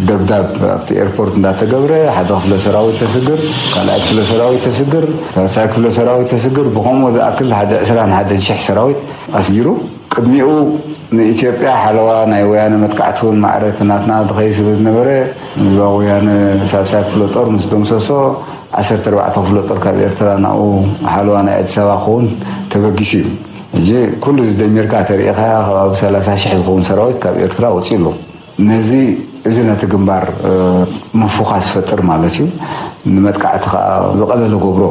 ደብዳብ ኣብቲ ኤርፖርት እንዳተገብረ፣ ሓደ ክፍለ ሰራዊት ተስግር፣ ካልኣይ ክፍለ ሰራዊት ተስግር፣ ሳልሳይ ክፍለ ሰራዊት ተስግር፣ ብኸምኡ ዝኣክል ሓደ ዕስራን ሓደን ሽሕ ሰራዊት ኣስጊሩ። ቅድሚኡ ንኢትዮጵያ ሓለዋ ናይ ወያነ መጥቃዕቲ እውን ማዕረ እቲ ናትና ድኸይ ስለ ዝነበረ፣ ህዝባዊ ወያነ ሳልሳይ ክፍለ ጦር ምስ ደምሰሶ፣ ዓሰርተ ኣርባዕተ ክፍለ ጦር ካብ ኤርትራ ናብኡ ሓለዋ ናይ ኣዲስ ኣበባ ክኸውን ተበጊሱ እዩ። ሕጂ ኩሉ እዚ ደሚርካ ተሪኢኻያ፣ ከባቢ ሰላሳ ሽሕ ዝኸውን ሰራዊት ካብ ኤርትራ ወፂኡ ኣሎ። ነዚ፣ እዚ ነቲ ግንባር፣ እ፣ ምፉኻስ ዝፈጥር ማለት እዩ። ንመጥቃዕቲ ከዓ ዝቐለለ ገብሮ።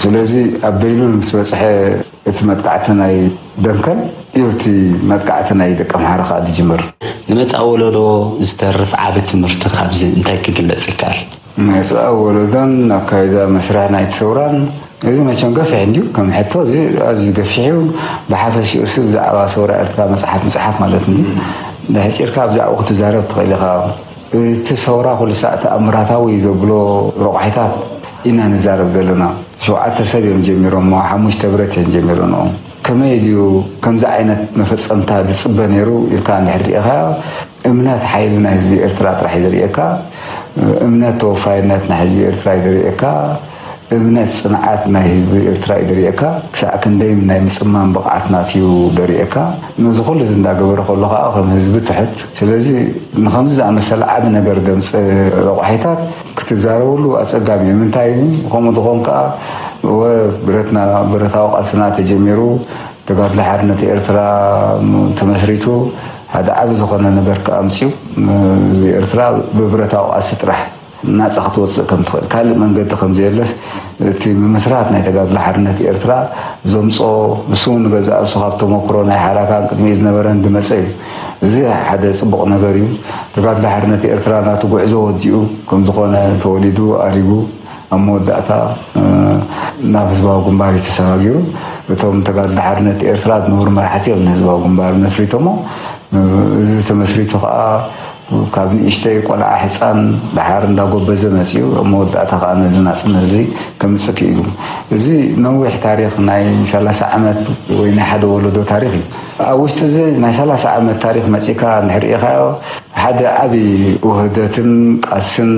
ስለዚ ኣብ በይሉል ምስ በፅሐ እቲ መጥቃዕቲ ናይ ደንከል እዩ፣ እቲ መጥቃዕቲ ናይ ደቂ ኣምሓራ ከዓ ዝጅምር። ንመጻኢ ወለዶ ዝተርፍ ዓቢ ትምህርቲ ካብዚ እንታይ ክግለጽ ይከኣል? መጻኢ ወለዶን ኣካይዳ መስርሕ ናይቲ ሰውራን፣ እዚ መቸም ገፊሕ እንድዩ። ከም ሕቶ እዚ ኣዝዩ ገፊሕ እዩ። ብሓፈሽኡ፣ እዚ ብዛዕባ ሰውራ ኤርትራ መጽሓፍ ምጽሓፍ ማለት እንድዩ። ንሕጺርካ ብዛዕባኡ ክትዛረብ ትኽእል ኢኻ። እቲ ሰውራ ኩሉ ሳዕ ተኣምራታዊ ዘብሎ ረቋሒታት ኢና ንዛረብ ዘለና። ሸውዓተ ሰብ እዮም ጀሚሮሞ፣ ሓሙሽተ ብረት እዮም ጀሚሮሞ። ከመይ ድዩ ከምዚ ዓይነት መፈጸምታ ዝጽበ ነይሩ ኢልካ እንድሕር ርኢኻዮ፣ እምነት ሓይሊ ናይ ህዝቢ ኤርትራ ጥራሕ እዩ ዘርእየካ። እምነት ተወፋይነት ናይ ህዝቢ ኤርትራ እዩ ዘርእየካ። እምነት ጽንዓት ናይ ህዝቢ ኤርትራ እዩ ዘርእየካ። ክሳዕ ክንደይም ናይ ምጽማም ብቕዓት ናትዩ ዘርእየካ። ነዚ ኩሉ እዚ እንዳገበረ ከሎ ከኣ ከም ህዝቢ ትሑት። ስለዚ ንኸምዚ ዝኣመሰለ ዓቢ ነገር ዘምጽእ ረቋሒታት ክትዛረበሉ ኣጸጋሚ እዩ። ምንታይ እዩ? ከምኡ ዝኾን ከኣ ወ-፣ ብረትና፣ ብረታዊ ቃልስና ተጀሚሩ፣ ተጋድሎ ሓርነት ኤርትራ ተመስሪቱ፣ ሓደ ዓቢ ዝኾነ ነገር ከኣ ኣምጺኡ፣ ም-፣ ኤርትራ ብብረታዊ ቃልሲ ጥራሕ ናጻ ክትወጽእ ከም ትኽእል፣ ካልእ መንገዲ ከም ዘየለስ፣ እቲ ምምስራት ናይ ተጋድሎ ሓርነት ኤርትራ ዘምጽኦ፣ ንሱ እውን ንገዛእ ርእሱ ካብ ተመክሮ ናይ ሓራካን ቅድሚኡ ዝነበረን ዝመጸ እዩ። እዚ ሓደ ጽቡቕ ነገር እዩ። ተጋድሎ ሓርነት ኤርትራ ናቱ ጉዕዞ ወዲኡ ከም ዝኾነ፣ ተወሊዱ፣ ኣሪጉ፣ ኣብ መወዳእታ፣ እ፣ ናብ ህዝባዊ ግንባር እዩ ተሰጋጊሩ። እቶም ተጋድሎ ሓርነት ኤርትራ ዝነበሩ መራሕቲ እዮም ንህዝባዊ ግንባር መስሪቶሞ። እ፣ እዚ ተመስሪቱ ከኣ ካብ ንእሽተይ ቆልዓ ሕጻን ደሓር እንዳጎበዘ መጺኡ፣ ኣብ መወዳእታ ከኣ ነዚ ናጽነት እዚ ከምጽእ ክኢሉ። እዚ ነዊሕ ታሪኽ ናይ ሰላሳ ዓመት ወይ ናይ ሓደ ወለዶ ታሪኽ እዩ። ኣብ ውሽጢ እዚ ናይ ሰላሳ ዓመት ታሪኽ መጺእካ እንድሕር ርኢኻዮ፣ ሓደ ዓቢ ውህደትን ቃልስን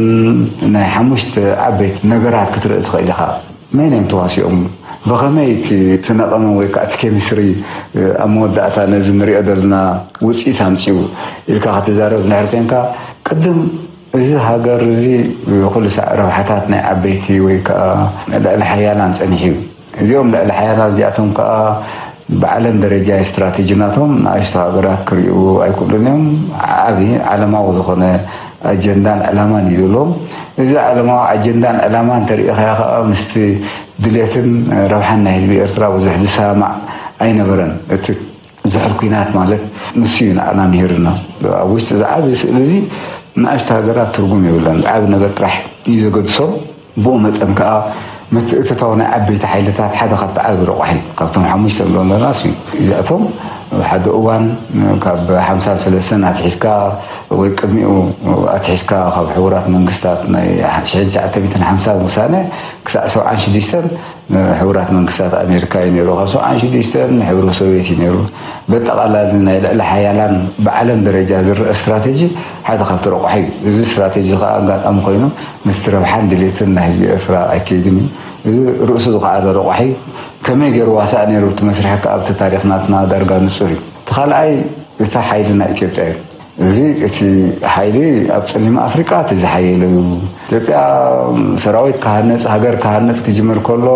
ናይ ሓሙሽተ ዓበይቲ ነገራት ክትርኢ ትኽእል ኢኻ። መን እዮም ተዋሲኦም? ብኸመይ እቲ ስነ ቀመም ወይ ከዓ እቲ ኬሚስትሪ፣ እ፣ ኣብ መወዳእታ ነዚ ንሪኦ ዘለና ውፅኢት ኣምፅኡ ኢልካ ክትዛረብ እንድሕር ኮንካ፣ ቅድም እዚ ሃገር እዚ ኩሉ ሳዕ ረብሓታት ናይ ዓበይቲ ወይ ከዓ ልዕሊ ሓያላን ፀኒሑ እዩ። እዚኦም ልዕሊ ሓያላን እዚኣቶም ከዓ ብዓለም ደረጃ ስትራቴጂ ናቶም ንኣሽቱ ሃገራት ክርእዩ ኣይክእሉን እዮም። ዓቢ ዓለማዊ ዝኾነ ኣጀንዳን ዕላማን እዩ ዘለዎም። እዚ ዓለማዊ ኣጀንዳን ዕላማን እንተሪኢኻዮ ከዓ ምስቲ ድሌትን ረብሓን ናይ ህዝቢ ኤርትራ ብዙሕ ዝሰማማዕ ኣይነበረን። እቲ ዝሕል ኲናት ማለት ንሱ እዩ ንዓና ምሂርና። ኣብ ውሽጢ እዚ ዓቢ ስእሊ እዚ ንኣሽቱ ሃገራት ትርጉም የብለን። ዓቢ ነገር ጥራሕ እዩ ዘገድሶም። ብኡ መጠን ከኣ ምትእትታው ናይ ዓበይቲ ሓይልታት ሓደ ካብቲ ዓቢ ረቋሒ ካብቶም ሓሙሽተ ንብሎም ዘለና እሱ እዩ። እዚኣቶም ሓደ እዋን ካብ ሓምሳ ሰለስተን ኣትሒዝካ ወይ ቅድሚኡ ኣትሒዝካ ካብ ሕቡራት መንግስታት ናይ ሽሕን ትሽዓተ ሚእትን ሓምሳን ውሳነ ክሳዕ ሰብዓን ሽዱሽተን ሕቡራት መንግስታት ኣሜሪካ እዩ ነይሩ። ካብ ሰብዓን ሽዱሽተን ሕብረ ሶቪየት እዩ ነይሩ። በጠቓላሊ ናይ ልዕሊ ሓያላን ብዓለም ደረጃ ዝረአ ስትራቴጂ ሓደ ካብቲ ረቋሒ እዩ። እዚ ስትራቴጂ ከዓ ኣጋጣሚ ኮይኑ ምስቲ ረብሓን ድሌትን ናይ ህዝቢ ኤርትራ ኣይከይድን እዩ። እዚ ርእሱ ዝኸኣለ ረቋሒ ከመይ ገይሩ ዋሳእ ነይሩ እቲ መስርሒ ከኣ ኣብቲ ታሪኽ ናትና ዳርጋ ንጹር እዩ። እቲ ካልኣይ እቲ ሓይሊ ናይ ኢትዮጵያ እዩ። እዚ እቲ ሓይሊ ኣብ ጸሊም ኣፍሪቃ እቲ ዝሓየለ እዩ። ኢትዮጵያ ሰራዊት ክሃንጽ፣ ሃገር ክሃንጽ ክጅምር ከሎ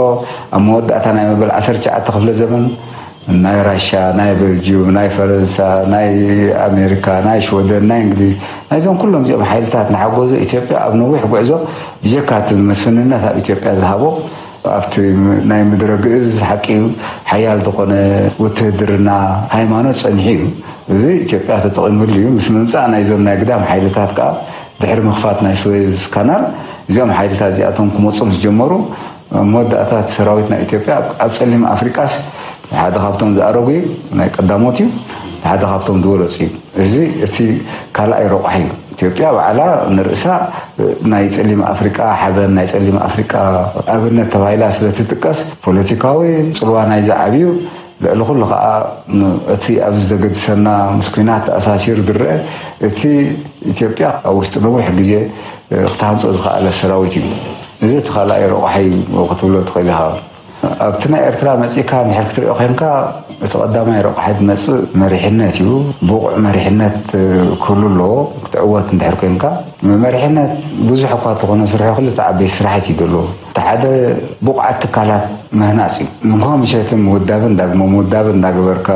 ኣብ መወዳእታ ናይ መበል ዓሰርተ ትሽዓተ ክፍለ ዘመን ናይ ራሻ፣ ናይ ቤልጅዩም፣ ናይ ፈረንሳ፣ ናይ ኣሜሪካ፣ ናይ ሽወደን፣ ናይ እንግሊዝ፣ ናይዞም ኩሎም እዚኦም ሓይልታት እናሓገዙ ኢትዮጵያ ኣብ ነዊሕ ጉዕዞ ብጀካ እቲ መስፍንነት ኣብ ኢትዮጵያ ዝሃቦ ኣብቲ ናይ ምድረ ግእዝ ሓቂ እዩ ሓያል ዝኾነ ውትህድርና ሃይማኖት ጸኒሑ እዩ። እዚ ኢትዮጵያ ተጠቒምሉ እዩ። ምስ ምምጻእ ናይዞም ናይ ግዳም ሓይልታት ከኣ ድሕሪ ምኽፋት ናይ ስዌዝ ካናል እዚኦም ሓይልታት እዚኣቶም ክመጹ ምስ ጀመሩ ኣብ መወዳእታ እቲ ሰራዊት ናይ ኢትዮጵያ ኣብ ጸሊም ኣፍሪቃስ ሓደ ካብቶም ዝኣረጉ እዩ፣ ናይ ቀዳሞት እዩ፣ ሓደ ካብቶም ዝበለጹ እዩ። እዚ እቲ ካልኣይ ረቋሒ እዩ። ኢትዮጵያ ባዕላ ንርእሳ ናይ ጸሊም ኣፍሪቃ ሓበን፣ ናይ ጸሊም ኣፍሪቃ ኣብነት ተባሂላ ስለ ትጥቀስ፣ ፖለቲካዊ ጽልዋ ናይ ዝዓብዩ፣ ልዕሊ ኩሉ ከዓ እቲ ኣብዚ ዘገድሰና ምስ ኲናት ተኣሳሲሩ ዝረአ፣ እቲ ኢትዮጵያ ኣብ ውሽጢ ነዊሕ ግዜ ክትሃንጾ ዝኸኣለ ሰራዊት እዩ። እዚ እቲ ካልኣይ ረቋሒ ክትብሎ ትኽእል ኢኻ። ኣብቲ ናይ ኤርትራ መጺእካ እንድሕር ክትሪኦ ኮንካ፣ እቲ ቀዳማይ ረቋሒ ዝመጽእ መሪሕነት እዩ። ብቑዕ መሪሕነት ክህሉ ኣለዎ፣ ክትዕወት እንድሕር ኮንካ። መሪሕነት ብዙሕ እኳ እንተኾነ፣ ስርሑ ክልተ ዓበይቲ ስራሕቲ እዩ ዘለዎ። እቲ ሓደ ብቑዓት ትካላት ምህናጽ እዩ። ንግሆ ምሸትን ምውዳብን ዳግመ ምውዳብ እንዳገበርካ፣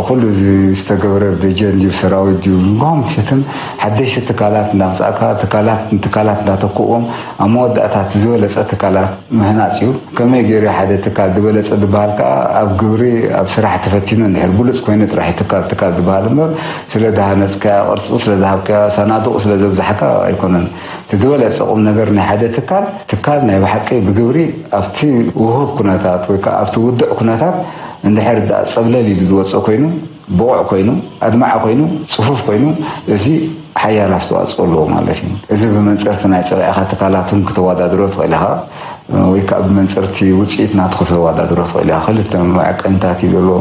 ኩሉ እዚ ዝተገብረ ደጀን ድዩ ሰራዊት ድዩ፣ ንግሆ ምሸትን ሓደሽቲ ትካላት እንዳምጻእካ፣ ትካላት ንትካላት እንዳተክእዎም፣ ኣብ መወዳእታ እቲ ዝበለጸ ትካላት ምህናጽ እዩ። ከመይ ገይሩ ሓደ ትካል ዝበለጸ ዝበሃል ከኣ ኣብ ግብሪ፣ ኣብ ስራሕ ተፈቲኑ እንድሕር ብሉጽ ኮይኑ ጥራሕ እዩ ትካል ትካል ዝበሃል እምበር፣ ስለ ዝሃነጽካያ ቅርጺ፣ ስለ ዝሃብካያ ሳናዱቕ፣ ስለ ዘብዛሕካ ኣይኮነን። እቲ ዝበለጸ ቁም ነገር ናይ ሓደ ትካል፣ ትካል ናይ ብሓቂ ብግብሪ ኣብቲ ውሁብ ኩነታት ወይ ከኣ ኣብቲ ውዱዕ ኩነታት እንድሕር ደኣ ጸብለል ኢሉ ዝወጽእ ኮይኑ፣ ብቑዕ ኮይኑ፣ ኣድማዒ ኮይኑ፣ ጽፉፍ ኮይኑ፣ እዚ ሓያል ኣስተዋጽኦ ኣለዎ ማለት እዩ። እዚ ብመንጽርቲ ናይ ጸላኢኻ ትካላት እውን ክተወዳድሮ ትኽእል ኢኻ፣ ወይ ከኣ ብመንጽርቲ ውጽኢት ናቱ ክተወዳድሮ ትኽእል ኢኻ። ክልተ መዐቀኒታት እዩ ዘለዎ።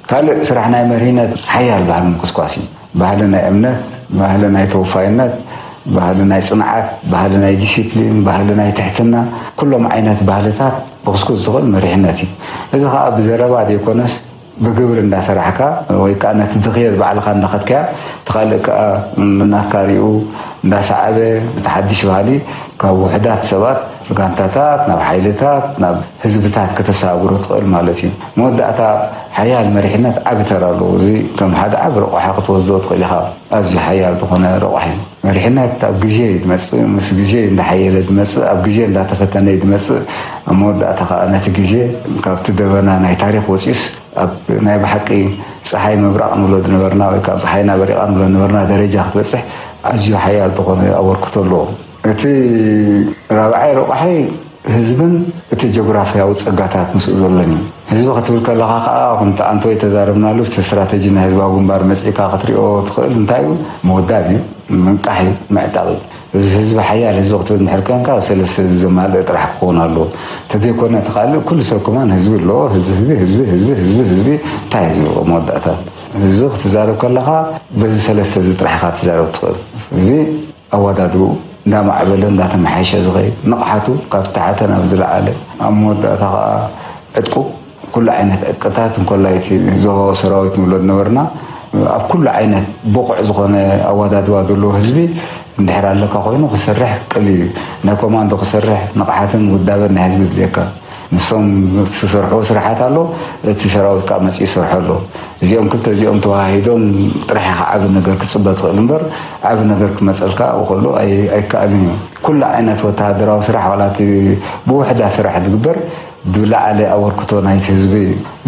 ካልእ ስራሕ ናይ መሪሕነት ሓያል ባህሊ ምኩስኳስ እዩ። ባህሊ ናይ እምነት፣ ባህሊ ናይ ተወፋይነት፣ ባህሊ ናይ ጽንዓት፣ ባህሊ ናይ ዲሲፕሊን፣ ባህሊ ናይ ትሕትና፣ ኩሎም ዓይነት ባህልታት ክኹስኩስ ዝኽእል መሪሕነት እዩ። እዚ ኸኣ ብዘረባ ዘይኮነስ ብግብሪ እንዳሰራሕካ ወይ ከኣ ነቲ ድኽየት ባዕልኻ እንዳኸድካያ፣ እቲ ካልእ ከኣ ናትካ ሪኡ እንዳሰዓበ፣ እቲ ሓድሽ ባህሊ ካብ ውሑዳት ሰባት፣ ጋንታታት፣ ናብ ሓይልታት፣ ናብ ህዝብታት ከተሰጋግሮ ትኽእል ማለት እዩ። መወዳእታ ሓያል መሪሕነት ዓቢ ተራ ኣለዎ። እዚ ከም ሓደ ዓቢ ረቋሒ ክትወስዶ ትኽእል ኢኻ። ኣዝዩ ሓያል ዝኾነ ረቋሒ እዩ። መሪሕነት ኣብ ግዜ እዩ ዝመጽእ፣ ምስ ግዜ እዩ እንዳሓየለ ዝመጽእ፣ ኣብ ግዜ እንዳተፈተነ እዩ ዝመጽእ። ኣብ መወዳእታ ከኣ ነቲ ግዜ ካብቲ ደበና ናይ ታሪኽ ወጺኡስ ኣብ ናይ ብሓቂ ጸሓይ ምብራቕ ንብሎ ዝነበርና ወይ ከኣ ጸሓይና በሪቓ ንብሎ ዝነበርና ደረጃ ክትበጽሕ ኣዝዩ ሓያል ዝኾነ ኣበርክቶ ኣለዎ። እቲ ራብዓይ ረቋሒ ህዝብን እቲ ጂኦግራፍያዊ ጸጋታት ምስኡ ዘሎን እዩ። ህዝቢ ክትብል ከለኻ ከኣ፣ ከምቲ ኣንቶይ ተዛረብናሉ፣ እቲ ስትራተጂ ናይ ህዝባዊ ግንባር መጺእካ ክትሪኦ ትኽእል። እንታይ እዩ? ምውዳብ እዩ፣ ምንቃሕ እዩ፣ ምዕጣቕ እዩ። እዚ ህዝቢ፣ ሓያል ህዝቢ ክትብል እንድሕር ኮንካ፣ ሰለስተ እዚ ዘማልእ ጥራሕ ክኸውን ኣለዎ። ተዘይኮነ፣ እቲ ካልእ ኩሉ ሰብ ከማን ህዝቢ ኣለዎ። ህዝቢ፣ ህዝቢ፣ ህዝቢ፣ ህዝቢ፣ ህዝቢ፣ ህዝቢ፣ እንታይ ህዝቢ? መወዳእታ ህዝቢ ክትዛረብ ከለኻ፣ በዚ ሰለስተ እዚ ጥራሕ ኢኻ ክትዛረብ ትኽእል። ህዝቢ ኣወዳድብኡ እንዳማዕበለ እንዳተመሓየሸ ዝኸይድ፣ ንቕሓቱ ካብ ዝተሓተ ናብ ዝለዓለ፣ ኣብ መወዳእታ ኸኣ ዕጥቁ፣ ኩሉ ዓይነት ዕጥቅታት፣ እንኮላይ እቲ ዞባዊ ሰራዊት ንብሎ ዝነበርና፣ ኣብ ኩሉ ዓይነት ብቑዕ ዝኾነ ኣወዳድባ ዘለዎ ህዝቢ እንድሕር ኣለካ ኮይኑ ክሰርሕ ቀሊል እዩ። ናይ ኮማንዶ ክሰርሕ ንቕሓትን ውዳበን ናይ ህዝቢ ድልየካ። ንሶም ዝሰርሕዎ ስራሓት ኣሎ፣ እቲ ሰራዊት ከኣ መጺኡ ይሰርሖ ኣሎ። እዚኦም ክልተ እዚኦም ተዋሃሂዶም ጥራሕ ኢኻ ዓቢ ነገር ክትጽበ ትኽእል እምበር፣ ዓቢ ነገር ክመጸልካ ኣብኡ ከሎ ኣይ-፣ ኣይከኣልን እዩ። ኩሉ ዓይነት ወተሃደራዊ ስራሕ፣ ዋላ እቲ ብውሕዳት ስራሕ ዝግበር፣ ብላዕሊ ኣበርክቶ ናይቲ ህዝቢ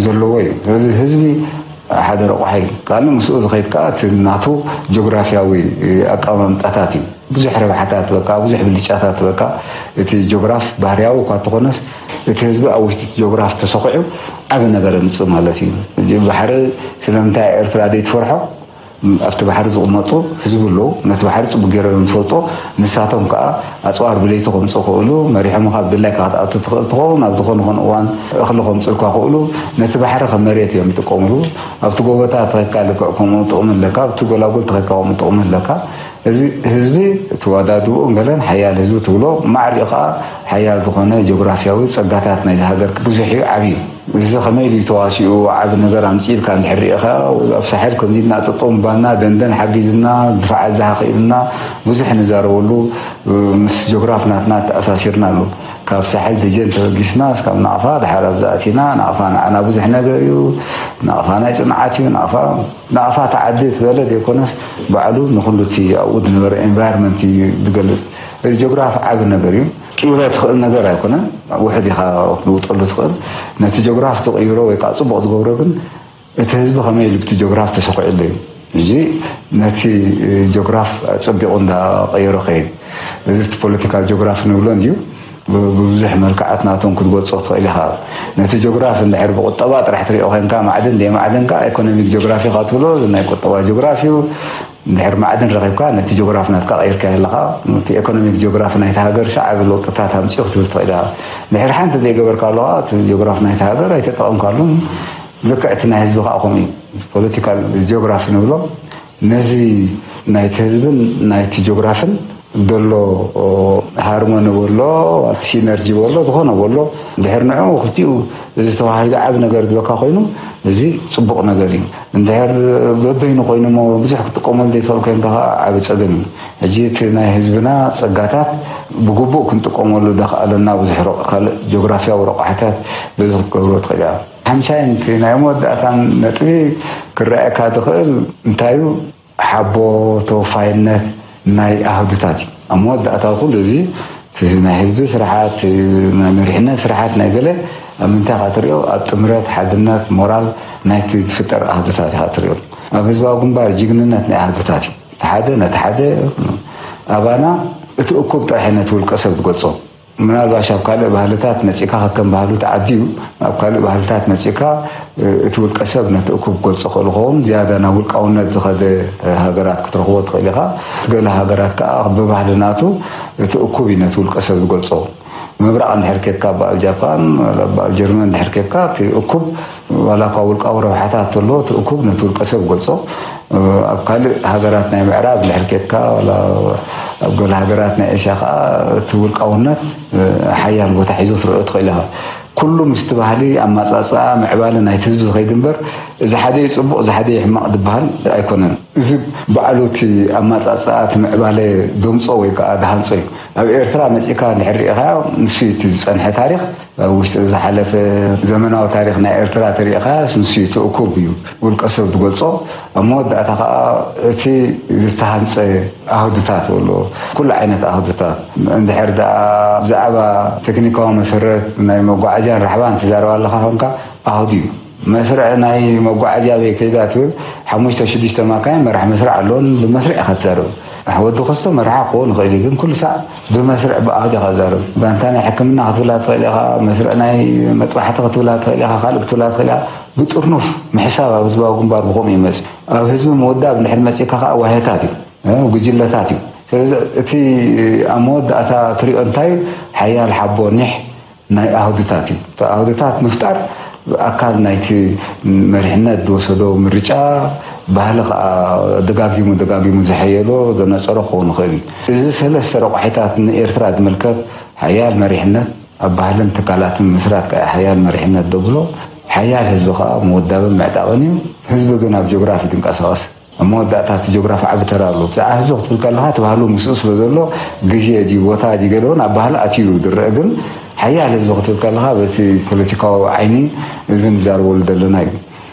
ዘለዎ እዩ። ስለዚ ህዝቢ ሓደ ረቋሒ እዩ። ካልእ ምስኡ ዝኸይድ ከኣ እቲ ናቱ ጂኦግራፍያዊ ኣቀማምጣታት እዩ። ብዙሕ ረብሓታት በቃ፣ ብዙሕ ብልጫታት በቃ። እቲ ጂኦግራፍ ባህርያዊ እኳ እንተኾነስ፣ እቲ ህዝቢ ኣብ ውሽጢ እቲ ጂኦግራፍ ተሰኺዑ ዓቢ ነገር የምጽእ ማለት እዩ። ሕጂ ባሕሪ ስለምንታይ ኤርትራ ዘይትፈርሖ? ኣብቲ ባሕሪ ዝቕመጡ ህዝቢ ኣለዉ። ነቲ ባሕሪ ጽቡቕ ገይሮም እዮም ዝፈልጡ። ንሳቶም ከኣ ኣጽዋር ብለይቲ ከምጽኡ ክእሉ፣ መሪሖምኻ ብድላይካ ክትኣቱ ትኽእል ትኸውን። ኣብ ዝኾነ ኾነ እዋን እኽሊ ከምጽልካ ክእሉ፣ ነቲ ባሕሪ ከም መሬት እዮም ዝጥቀምሉ። ኣብቲ ጎቦታት ተኸይካ ልክዕ ከምኡ ጥቕሚ ኣለካ፣ ኣብቲ ጎላጉል ተኸይካ ከምኡ ጥቕሚ ኣለካ። እዚ ህዝቢ፣ እቲ ኣወዳድብኡ ገለን ሓያል ህዝቢ ትብሎ፣ ማዕሪኡ ከኣ ሓያል ዝኾነ ጂኦግራፍያዊ ጸጋታት ናይዚ ሃገር ብዙሕ እዩ፣ ዓቢ እዩ። እዚ ከመይ ኢሉ እዩ ተዋሲኡ፣ ዓቢ ነገር ኣምጺኡ ኢልካ እንድሕር ርኢኻ፣ ኣብ ሳሕል ከምዚ ኢልና ጠጠው ምባልና፣ ደንደን ሓጊዝና፣ ድፋዕ ኣዛሓ ክኢልና፣ ብዙሕ ንዛረበሉ፣ ምስ ጂኦግራፍ ናትና ተኣሳሲርና ኣሎ። ካብ ሳሕል ደጀን ተበጊስና፣ እስካብ ናቕፋ፣ ድሓር ኣብዚ ኣቲና፣ ናቕፋ ንዓና ብዙሕ ነገር እዩ። ናቕፋ ናይ ጽንዓት እዩ። ናቕፋ፣ ናቕፋ ተዓዲ ተበለ ዘይኮነስ፣ ባዕሉ ንኹሉ እቲ ኣብኡ ዝነበረ ኤንቫይሮንመንት እዩ ዝገልጽ። እዚ ጂኦግራፍ ዓቢ ነገር እዩ። ክቕይሮ ትኽእል ነገር ኣይኮነን። ውሑድ ኢኻ ክትልውጠሉ ትኽእል። ነቲ ጂኦግራፍ ትቕይሮ ወይ ከዓ ጽቡቕ ትገብሮ ግን፣ እቲ ህዝቢ ከመይ ኢሉ ብቲ ጂኦግራፍ ተሰኺዑ ኣሎ እዩ። እዚ ነቲ ጂኦግራፍ ኣጸቢቑ እንዳቐየሮ ከይድ። እዚ እቲ ፖለቲካል ጂኦግራፍ ንብሎ እንድዩ። ብብዙሕ መልክዓት ናቶም ክትገልጾ ትኽእል ኢኻ። ነቲ ጂኦግራፊ እንድሕር ብቁጠባ ጥራሕ ትሪኦ ኮይንካ፣ ማዕድን ደይ ማዕድን ከኣ ኢኮኖሚክ ጂኦግራፊ ኢኻ ትብሎ፣ ናይ ቁጠባ ጂኦግራፊ እዩ። እንድሕር ማዕድን ረኺብካ፣ ነቲ ጂኦግራፊ ናትካ ቀይርካዮ ኣለኻ። እቲ ኢኮኖሚክ ጂኦግራፊ ናይቲ ሃገር ሰዓቢ ለውጥታት ኣምጺኡ ክትብል ትኽእል ኢኻ። እንድሕር ሓንቲ ዘይገበርካ ኣለኻ፣ እቲ ጂኦግራፊ ናይቲ ሃገር ኣይተጠቐምካሉን፣ ልክዕ እቲ ናይ ህዝቢ ከኣ ከምኡ እዩ። ፖለቲካል ጂኦግራፊ ንብሎ ነዚ ናይቲ ህዝብን ናይቲ ጂኦግራፍን ዘሎ ሃርሞኒ በሎ፣ ሲነርጂ በሎ፣ ዝኾነ በሎ፣ እንድሕር ንዕኡ ክልቲኡ እዚ ተዋሂዱ ዓቢ ነገር ዝበካ ኮይኑ፣ እዚ ጽቡቕ ነገር እዩ። እንድሕር በበይኑ ኮይኑ እሞ ብዙሕ ክትጥቀመሉ ዘይትኽእል ኮይንካ ከኣ ዓቢ ጸገም እዩ። ሕጂ እቲ ናይ ህዝብና ጸጋታት ብግቡእ ክንጥቀመሉ ዘኽኣለና ብዙሕ ርቕ-፣ ካልእ ጂኦግራፊያዊ ረቋሕታት በዚ ክትገብሮ ትኽእል ኢኻ። ሓምሻይን እቲ ናይ መወዳእታን ነጥቢ ክረኣየካ ዝኽእል እንታይ እዩ? ሓቦ፣ ተወፋይነት ናይ ኣህዱታት እዩ። ኣብ መወዳእታ ኩሉ እዚ እቲ ናይ ህዝቢ ስርሓት፣ ናይ መሪሕነት ስርሓት፣ ናይ ገለ ኣብ ምንታይ ኢኻ ትሪኦ? ኣብ ጥምረት፣ ሓድነት፣ ሞራል ናይቲ ዝፍጠር ኣህዱታት ኢኻ ትሪኦ። ኣብ ህዝባዊ ግንባር ጅግንነት ናይ ኣህዱታት እዩ። እቲ ሓደ ነቲ ሓደ ኣባና እቲ እኩብ ጥራሕ ነቲ ውልቀ ሰብ ዝገልጾ። ምናልባሽ ኣብ ካልእ ባህልታት መጺእካ ከከም ባህሉ ተዓድዩ፣ ኣብ ካልእ ባህልታት መጺእካ፣ እ፣ እቲ ውልቀ ሰብ ነቲ እኩብ ክገልጾ ክእል ይኸውን። ዝያዳ ናብ ውልቃውነት ዝኸደ፣ እ፣ ሃገራት ክትረኽቦ ትኽእል ኢኻ። እቲ ገለ ሃገራት ከኣ ብባህሊ ናቱ እቲ እኩብ እዩ ነቲ ውልቀ ሰብ ዝገልጾ። ምብራቕ እንድሕር ኬድካ፣ በዓል ጃፓን፣ ወላ በዓል ጀርመን እንድሕር ኬድካ፣ እቲ እኩብ ዋላ እኳ ውልቃዊ ረብሓታት ተሎ፣ እቲ እኩብ ነቲ ውልቀ ሰብ ገልጾ። ኣብ ካልእ ሃገራት ናይ ምዕራብ እንድሕር ኬድካ፣ ዋላ ኣብ ገለ ሃገራት ናይ ኤስያ ከኣ፣ እቲ ውልቃውነት ሓያል ቦታ ሒዙ ክትሪኦ ትኽእል ኢኻ። ኩሉ ምስቲ ባህሊ፣ ኣመጻጽኣ፣ ምዕባለ ናይቲ ህዝቢ ዝኸይድ እምበር፣ እዚ ሓደ እዩ ጽቡቕ፣ እዚ ሓደ እዩ ሕማቕ ዝበሃል ኣይኮነን። እዚ ባዕሉ እቲ ኣመጻጽኣ፣ እቲ ምዕባለ ዘምጾ ወይ ከኣ ዝሃንጾ እዩ። ኣብ ኤርትራ መጺእካ እንድሕር ርኢኻዮ፣ ንሱ እዩ እቲ ዝጸንሐ ታሪኽ። ኣብ ውሽጢ ዝሓለፈ ዘመናዊ ታሪኽ ናይ ኤርትራ ተሪእኻያስ፣ ንሱ እዩ እቲ እኩብ እዩ ውልቀ ሰብ ዝገልጾ። ኣብ መወዳእታ ከኣ እቲ ዝተሃንጸ ኣህዱታት ወሎ፣ ኩሉ ዓይነት ኣህዱታት። እንድሕር ደኣ ብዛዕባ ቴክኒካዊ መሰረት ናይ መጓዓዝያን ራሕባን ትዛረብ ኣለኻ ኮንካ፣ ኣህዱ እዩ። መስርዕ ናይ መጓዓዝያ ኣበይ ከይዳ ትብል፣ ሓሙሽተ ሽዱሽተ ማካይን መራሕ መስርዕ ኣለዎን፣ ብመስርዕ ኢኻ ትዛረብ። ኣሕ፣ ወዲ ኮስቶ መርሓ ክኸውን ይኽእል እዩ፣ ግን ኩሉ ሳዕ ብመስርዕ ብኣህዱ ኢኻ ትዛረብ። ጋንታ ናይ ሕክምና ክትብላ ትኽእል ኢኻ፣ መስርዕ ናይ መጥባሕቲ ክትብላ ትኽእል ኢኻ፣ ካልእ ክትብላ ትኽእል ኢኻ። ብጥርኑፍ ምሕሳብ ኣብ ህዝባዊ ግንባር ብኸምኡ ይመጽእ። ኣብ ህዝቢ ምውዳብ እንድሕር መጺእካ ከኣ ዋህታት እዩ፣ እ፣ ጉጅለታት እዩ። ስለዚ እቲ ኣብ መወዳእታ ትሪኦ እንታይ እዩ? ሓያል ሓቦ ኒሕ ናይ ኣህዱታት እዩ። እቲ ኣህዱታት ምፍጣር ኣካል ናይቲ መሪሕነት ዝወሰዶ ምርጫ፣ ባህሊ ከኣ ደጋጊሙ ደጋጊሙ ዝሐየሎ ዘነጸሮ ክኸውን ይኽእል እዩ። እዚ ሰለስተ ረቋሒታት ንኤርትራ ዝምልከት ሓያል መሪሕነት፣ ኣብ ባህልን ትካላትን ምስራት ከኣ ሓያል መሪሕነት ዘብሎ፣ ሓያል ህዝቢ ከኣ ምውዳብን ምዕጣቕን እዩ። ህዝቢ ግን ኣብ ጂኦግራፊ ዝንቀሳቐስ። ኣብ መወዳእታ እቲ ጂኦግራፊ ዓቢ ተራ ኣለዎ። ብዛዕባ ህዝቢ ክትብል ከለኻ፣ እቲ ባህሉ ምስኡ ስለ ዘሎ፣ ግዜ ድዩ፣ ቦታ ድዩ፣ ገለ እውን ኣብ ባህሊ ኣትዩ ዝረአ፣ ግን ሓያል ህዝቢ ክትብል ከለኻ፣ በቲ ፖለቲካዊ ዓይኒ እዚ ንዛረበሉ ዘለና እዩ።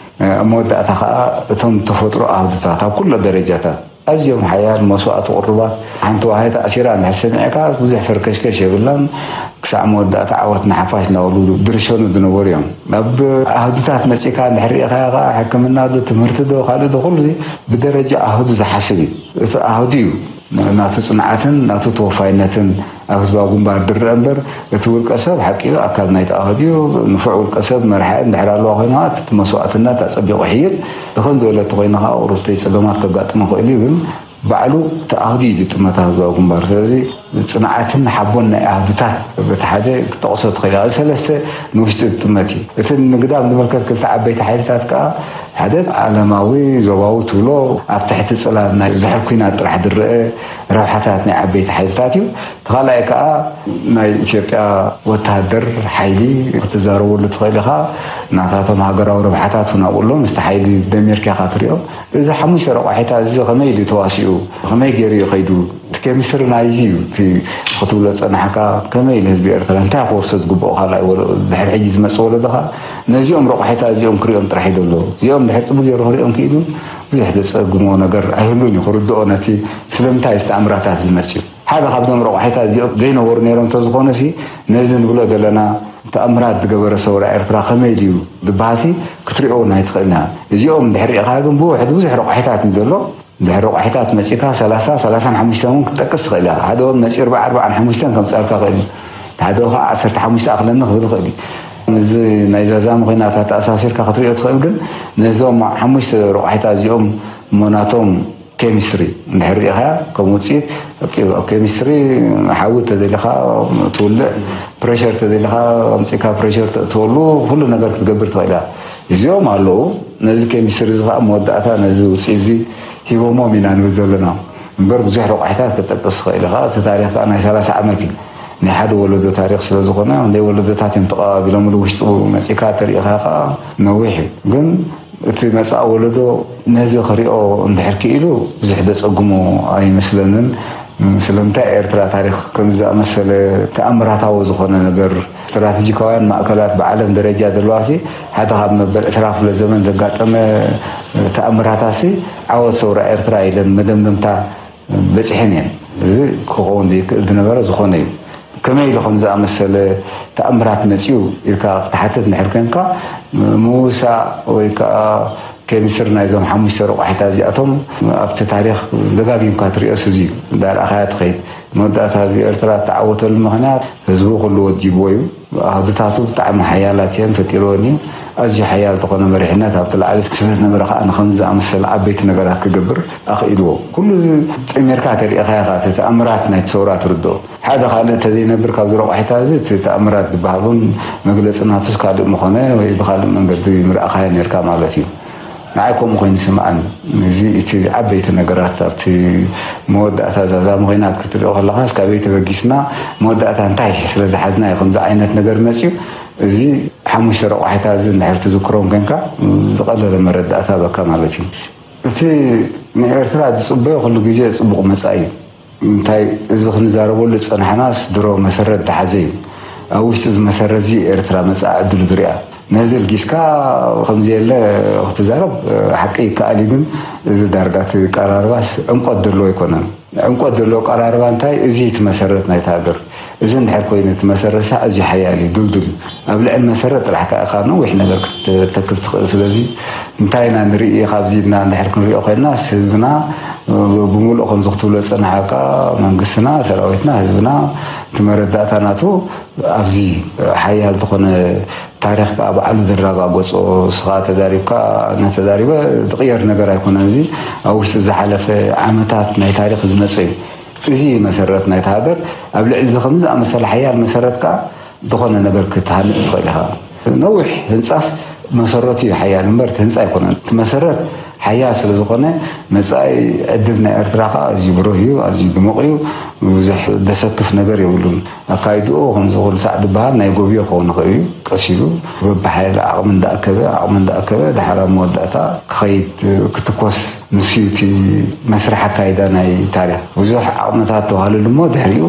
ኣብ መወዳእታ ከኣ፣ እቶም ተፈጥሮ ኣህዱታት ኣብ ኩሎ ደረጃታት ኣዝዮም ሓያል መስዋእቲ ቅሩባት፣ ሓንቲ ዋህዮ ተኣሲራ እንድሕር ሰሚዕካ፣ ብዙሕ ፈርከሽከሽ የብላን። ክሳዕ መወዳእታ ዓወት ንሓፋሽ እናበሉ ድርሸኑ ዝነበሩ እዮም። ኣብ ኣህዱታት መጺእካ እንድሕር ርኢኻዮ ከኣ፣ ሕክምና ዶ፣ ትምህርቲ ዶ፣ ካልእ ዶ፣ ኩሉ ብደረጃ ኣህዱ ዝሓስብ እዩ። እቲ ኣህዱ እዩ ናቱ ጽንዓትን ናቱ ተወፋይነትን ኣብ ህዝባዊ ግንባር ዝረኣ እምበር፣ እቲ ውልቀ ሰብ ሓቂ እዩ፣ ኣካል ናይቲ ኣህዱ እዩ። ንፉዕ ውልቀ ሰብ መርሓ እንድሕር ኣለዋ ኮይና፣ እቲ መስዋእትነት ኣጸቢቑ ይሕይል። እቲ ከም ዝበለቶ ኮይና ከኣ፣ ቁሩብተይ ጸገማት ከጋጥሞ ይኽእል እዩ፣ ግን ባዕሉ እቲ ኣህዱ እዩ ዝጥመት ኣብ ህዝባዊ ግንባር። ስለዚ ጽንዓትን ሓቦን ናይ ኣህዱታት በቲ ሓደ ክትጠቕሶ ትኽእል ኢኻ። እዚ ሰለስተ ንውሽጢ ዝጥመት እዩ። እቲ ንግዳም ዝምልከት ክልተ ዓበይቲ ሓይልታት ከኣ፣ ሓደ ዓለማዊ፣ ዞባዊ ትብሎ፣ ኣብ ትሕቲ ጽላል ናይ ዝሕል ኲናት ጥራሕ ዝረአ ረብሓታት ናይ ዓበይቲ ሓይልታት እዩ። እቲ ካልኣይ ከኣ ናይ ኢትዮጵያ ወተሃደር ሓይሊ ክትዛረበሉ ትኽእል ኢኻ። ናታቶም ሃገራዊ ረብሓታት እውን ኣብኡ ኣሎ። ምስቲ ሓይሊ ደሚርካ ኢኻ ትሪኦ። እዚ ሓሙሽተ ረቋሒታት እዚ ከመይ ኢሉ ተዋሲኡ? ከመይ ገይሩ እዩ ከይዱ? እቲ ኬሚስትሪ ናይዚ እዩ፣ እቲ ክትብሎ ዝጸናሕካ፣ ከመይ ኢሉ ህዝቢ ኤርትራ፣ እንታይ ክወርሶ ዝግብኦ ካልኣይ ወለ-፣ ድሕሪ ሕጂ ዝመጽእ ወለዶ ከኣ ነዚኦም ረቋሒታት እዚኦም ክሪኦም ጥራሕ እዩ ዘሎ። እዚኦም ድሕሪ ጽቡቅ ገይሩ ክሪኦም ክኢሉ፣ ብዙሕ ዘጸግሞ ነገር ኣይህሉን እዩ። ክርድኦ፣ ነቲ ስለምንታይ እዚ ተኣምራታት ዝመጽእ እዩ። ሓደ ካብዞም ረቋሒታት እዚኦም ዘይነበሩ ነይሮም እንተዝኾነ ሲ፣ ነዚ ንብሎ ዘለና ተኣምራት ዝገበረ ሰውራ ኤርትራ ከመይ ድዩ ዝበሃልሲ ክትሪኦ እውን ኣይትኽእልና። እዚኦም ድሕሪ ሪኢኻ ግን ብውሕድ ብዙሕ ረቋሒታት እዩ ዘሎ። ድሕሪ ረቋሒታት መጺእካ ሰላሳ፣ ሰላሳን ሓሙሽተን እውን ክትጠቅስ ትኽእል ኢኻ። ሓደ እውን መጺኡ ኣርባዓ፣ ኣርባዓን ሓሙሽተን ከምጽኣልካ ይኽእል እዩ። ሓደ ከዓ ዓሰርተ ሓሙሽተ ኣኽለኒ ክብል ይኽእል እዩ። እዚ ናይ ዛዛሚ ኮይናት ኣተኣሳሲርካ ክትሪኦ ትኽእል። ግን ነዞም ሓሙሽተ ረቋሒታት እዚኦም እሞ ናቶም ኬሚስትሪ እንድሕር ሪኢኻ፣ ከም ውፅኢት ኣብ ኬሚስትሪ ሓዊ ተደሊኻ ትውልዕ፣ ፕሬሸር ተደሊኻ ኣምፂእካ ፕሬሸር ተእትወሉ፣ ኩሉ ነገር ክትገብር ትኽእል ኢኻ። እዚኦም ኣለዉ። ነዚ ኬሚስትሪ እዚ ከዓ መወዳእታ ነዚ ውፅኢት እዚ ሂቦሞም ኢና ንብል ዘለና። እምበር ብዙሕ ረቋሒታት ክጠቅስ ትኽእል ኢኻ። እቲ ታሪኽ ከዓ ናይ ሰላሳ ዓመት እዩ። ናይ ሓደ ወለዶ ታሪኽ ስለ ዝኾነ፣ ክንደይ ወለዶታት እዮም ተቐባቢሎምሉ፣ ውሽጡ መፂእካ ተሪኢኻ ከዓ ነዊሕ እዩ። ግን እቲ መጻኢ ወለዶ ነዚ ክሪኦ እንድሕር ክኢሉ ብዙሕ ዘጸግሞ ኣይመስለንን። ስለምንታይ ኤርትራ ታሪኽ ከምዚ ዝኣመሰለ ተኣምራታዊ ዝኾነ ነገር፣ ስትራቴጂካውያን ማእከላት ብዓለም ደረጃ ዘለዋሲ፣ ሓደ ካብ መበል ዕስራ ክፍለ ዘመን ዘጋጠመ ተኣምራታሲ ዓወት ሰውራ ኤርትራ ኢለን መደምደምታ በጺሐን እየን። እዚ ክኸውን ዘይክእል ዝነበረ ዝኾነ እዩ። ከመይ ኢሉ ከም ዝኣመሰለ ተኣምራት መጺኡ ኢልካ ክትሓትት እንድሕር ኮንካ፣ ምውሳእ ወይ ከኣ ኬሚስትሪ ናይዞም ሓሙሽተ ረቋሒታት እዚኣቶም ኣብቲ ታሪኽ ደጋጊምካ ትሪኦስ እዚ እዩ። እንዳረኣኻያ ትኸይድ። መወዳእታ ህዝቢ ኤርትራ እተዓወተሉ ምኽንያት ህዝቡ ኩሉ ወዲብዎ እዩ። ኣሃዱታቱ ብጣዕሚ ሓያላት እየን፣ ፈጢርወን እዩ። ኣዝዩ ሓያል ዝኾነ መሪሕነት ኣብቲ ላዕሊ ስለ ዝነበረ ከኣ ንኸምዚ ዝኣመሰለ ዓበይቲ ነገራት ክገብር ኣኽኢልዎ። ኩሉ እዚ ጠሚርካ ተሪኢኻዮ ከኣ እቲ ተኣምራት ናይቲ ሰውራ ትርድኦ። ሓደ ካልእ እንተዘይነብር ካብዚ ረቋሒታት እዚ እቲ ተኣምራት ዝበሃል እውን መግለጺ ናቱስ ካልእ ምኾነ ወይ ብኻልእ መንገዲ ምረኣኻዮ ነርካ ማለት እዩ። ንዓይ ከምኡ ኮይኑ ይስምዓኒ። እዚ እቲ ዓበይቲ ነገራት ኣብቲ መወዳእታ ዛዛሚ ኮይናት ክትሪኦ ከለኻስ ካበይ ተበጊስና መወዳእታ እንታይ ስለ ዝሓዝና እዩ ከምዚ ዓይነት ነገር መጺኡ። እዚ ሓሙሽተ ረቋሒታት እዚ እንድሕር ትዝክሮም ኮንካ ዝቐለለ መረዳእታ በካ ማለት እዩ። እቲ ንኤርትራ ዝጽበዮ ኩሉ ግዜ ጽቡቕ መጻኢ እዩ። እንታይ እዚ ክንዛረበሉ ዝጸናሕናስ ድሮ መሰረት ዝሓዘ እዩ። ኣብ ውሽጢ እዚ መሰረት እዚ ኤርትራ መጻኢ ዕድሉ ዝሪኣ። ነዚ ልጊስካ ከምዚ የለ ክትዛረብ ሓቂ ይከኣል እዩ፣ ግን እዚ ዳርጋ እቲ ቀራርባስ ዕምቆት ዘለዎ ኣይኮነን። ዕምቆት ዘለዎ ቀራርባ እንታይ? እዚ እቲ መሰረት ናይታ ሃገር። እዚ እንድሕር ኮይኑ እቲ መሰረት ሳዕ እዚ ሓያል እዩ፣ ድልዱል እዩ። ኣብ ልዕሊ መሰረት ጥራሕ ከኣ ኢኻ ነዊሕ ነገር ክትተክብ ትኽእል። ስለዚ እንታይ ኢና ንርኢ ካብዚ ኢልና እንድሕር ክንሪኦ ኮይንና ህዝብና ብምሉእ ከምዚ ክትብሎ ዝጸናሕካ መንግስትና፣ ሰራዊትና፣ ህዝብና እቲ መረዳእታ ናቱ ኣብዚ ሓያል ዝኾነ ታሪኽ ከኣ ባዕሉ ዘረጋገጾ፣ እስኻ ተዛሪብካ፣ ኣነ ተዛሪበ ዝቕየር ነገር ኣይኮነን። እዚ ኣብ ውሽጢ ዝሓለፈ ዓመታት ናይ ታሪኽ ዝመጸ እዩ። እዚ መሰረት ናይቲ ሃገር። ኣብ ልዕሊ እዚ ከምዚ ዝኣመሰለ ሓያል መሰረት ከኣ ዝኾነ ነገር ክትሃንጽ ትኽእል ኢኻ። ነዊሕ ህንጻስ መሰረቱ እዩ ሓያል እምበር እቲ ህንጻ ኣይኮነን። እቲ መሰረት ሓያል ስለ ዝኾነ መጻኢ ዕድል ናይ ኤርትራ ከኣ ኣዝዩ ብሩህ እዩ፣ ኣዝዩ ድሙቕ እዩ። ብዙሕ ዘሰክፍ ነገር የብሉን። ኣካይድኡ ከምዚ ኩሉ ሳዕ ዝበሃል ናይ ጎብዮ ክኸውን ይኽእል እዩ። ቀስ ኢሉ በብሓይሊ ዓቕሚ እንዳኣከበ፣ ዓቕሚ እንዳኣከበ፣ ድሓር ኣብ መወዳእታ ክኸይድ፣ ክትኮስ፣ ንሱ እዩ እቲ መስርሕ ኣካይዳ ናይ ታሪኽ። ብዙሕ ዓቕምታት ተዋህለሉ እሞ ድሕሪኡ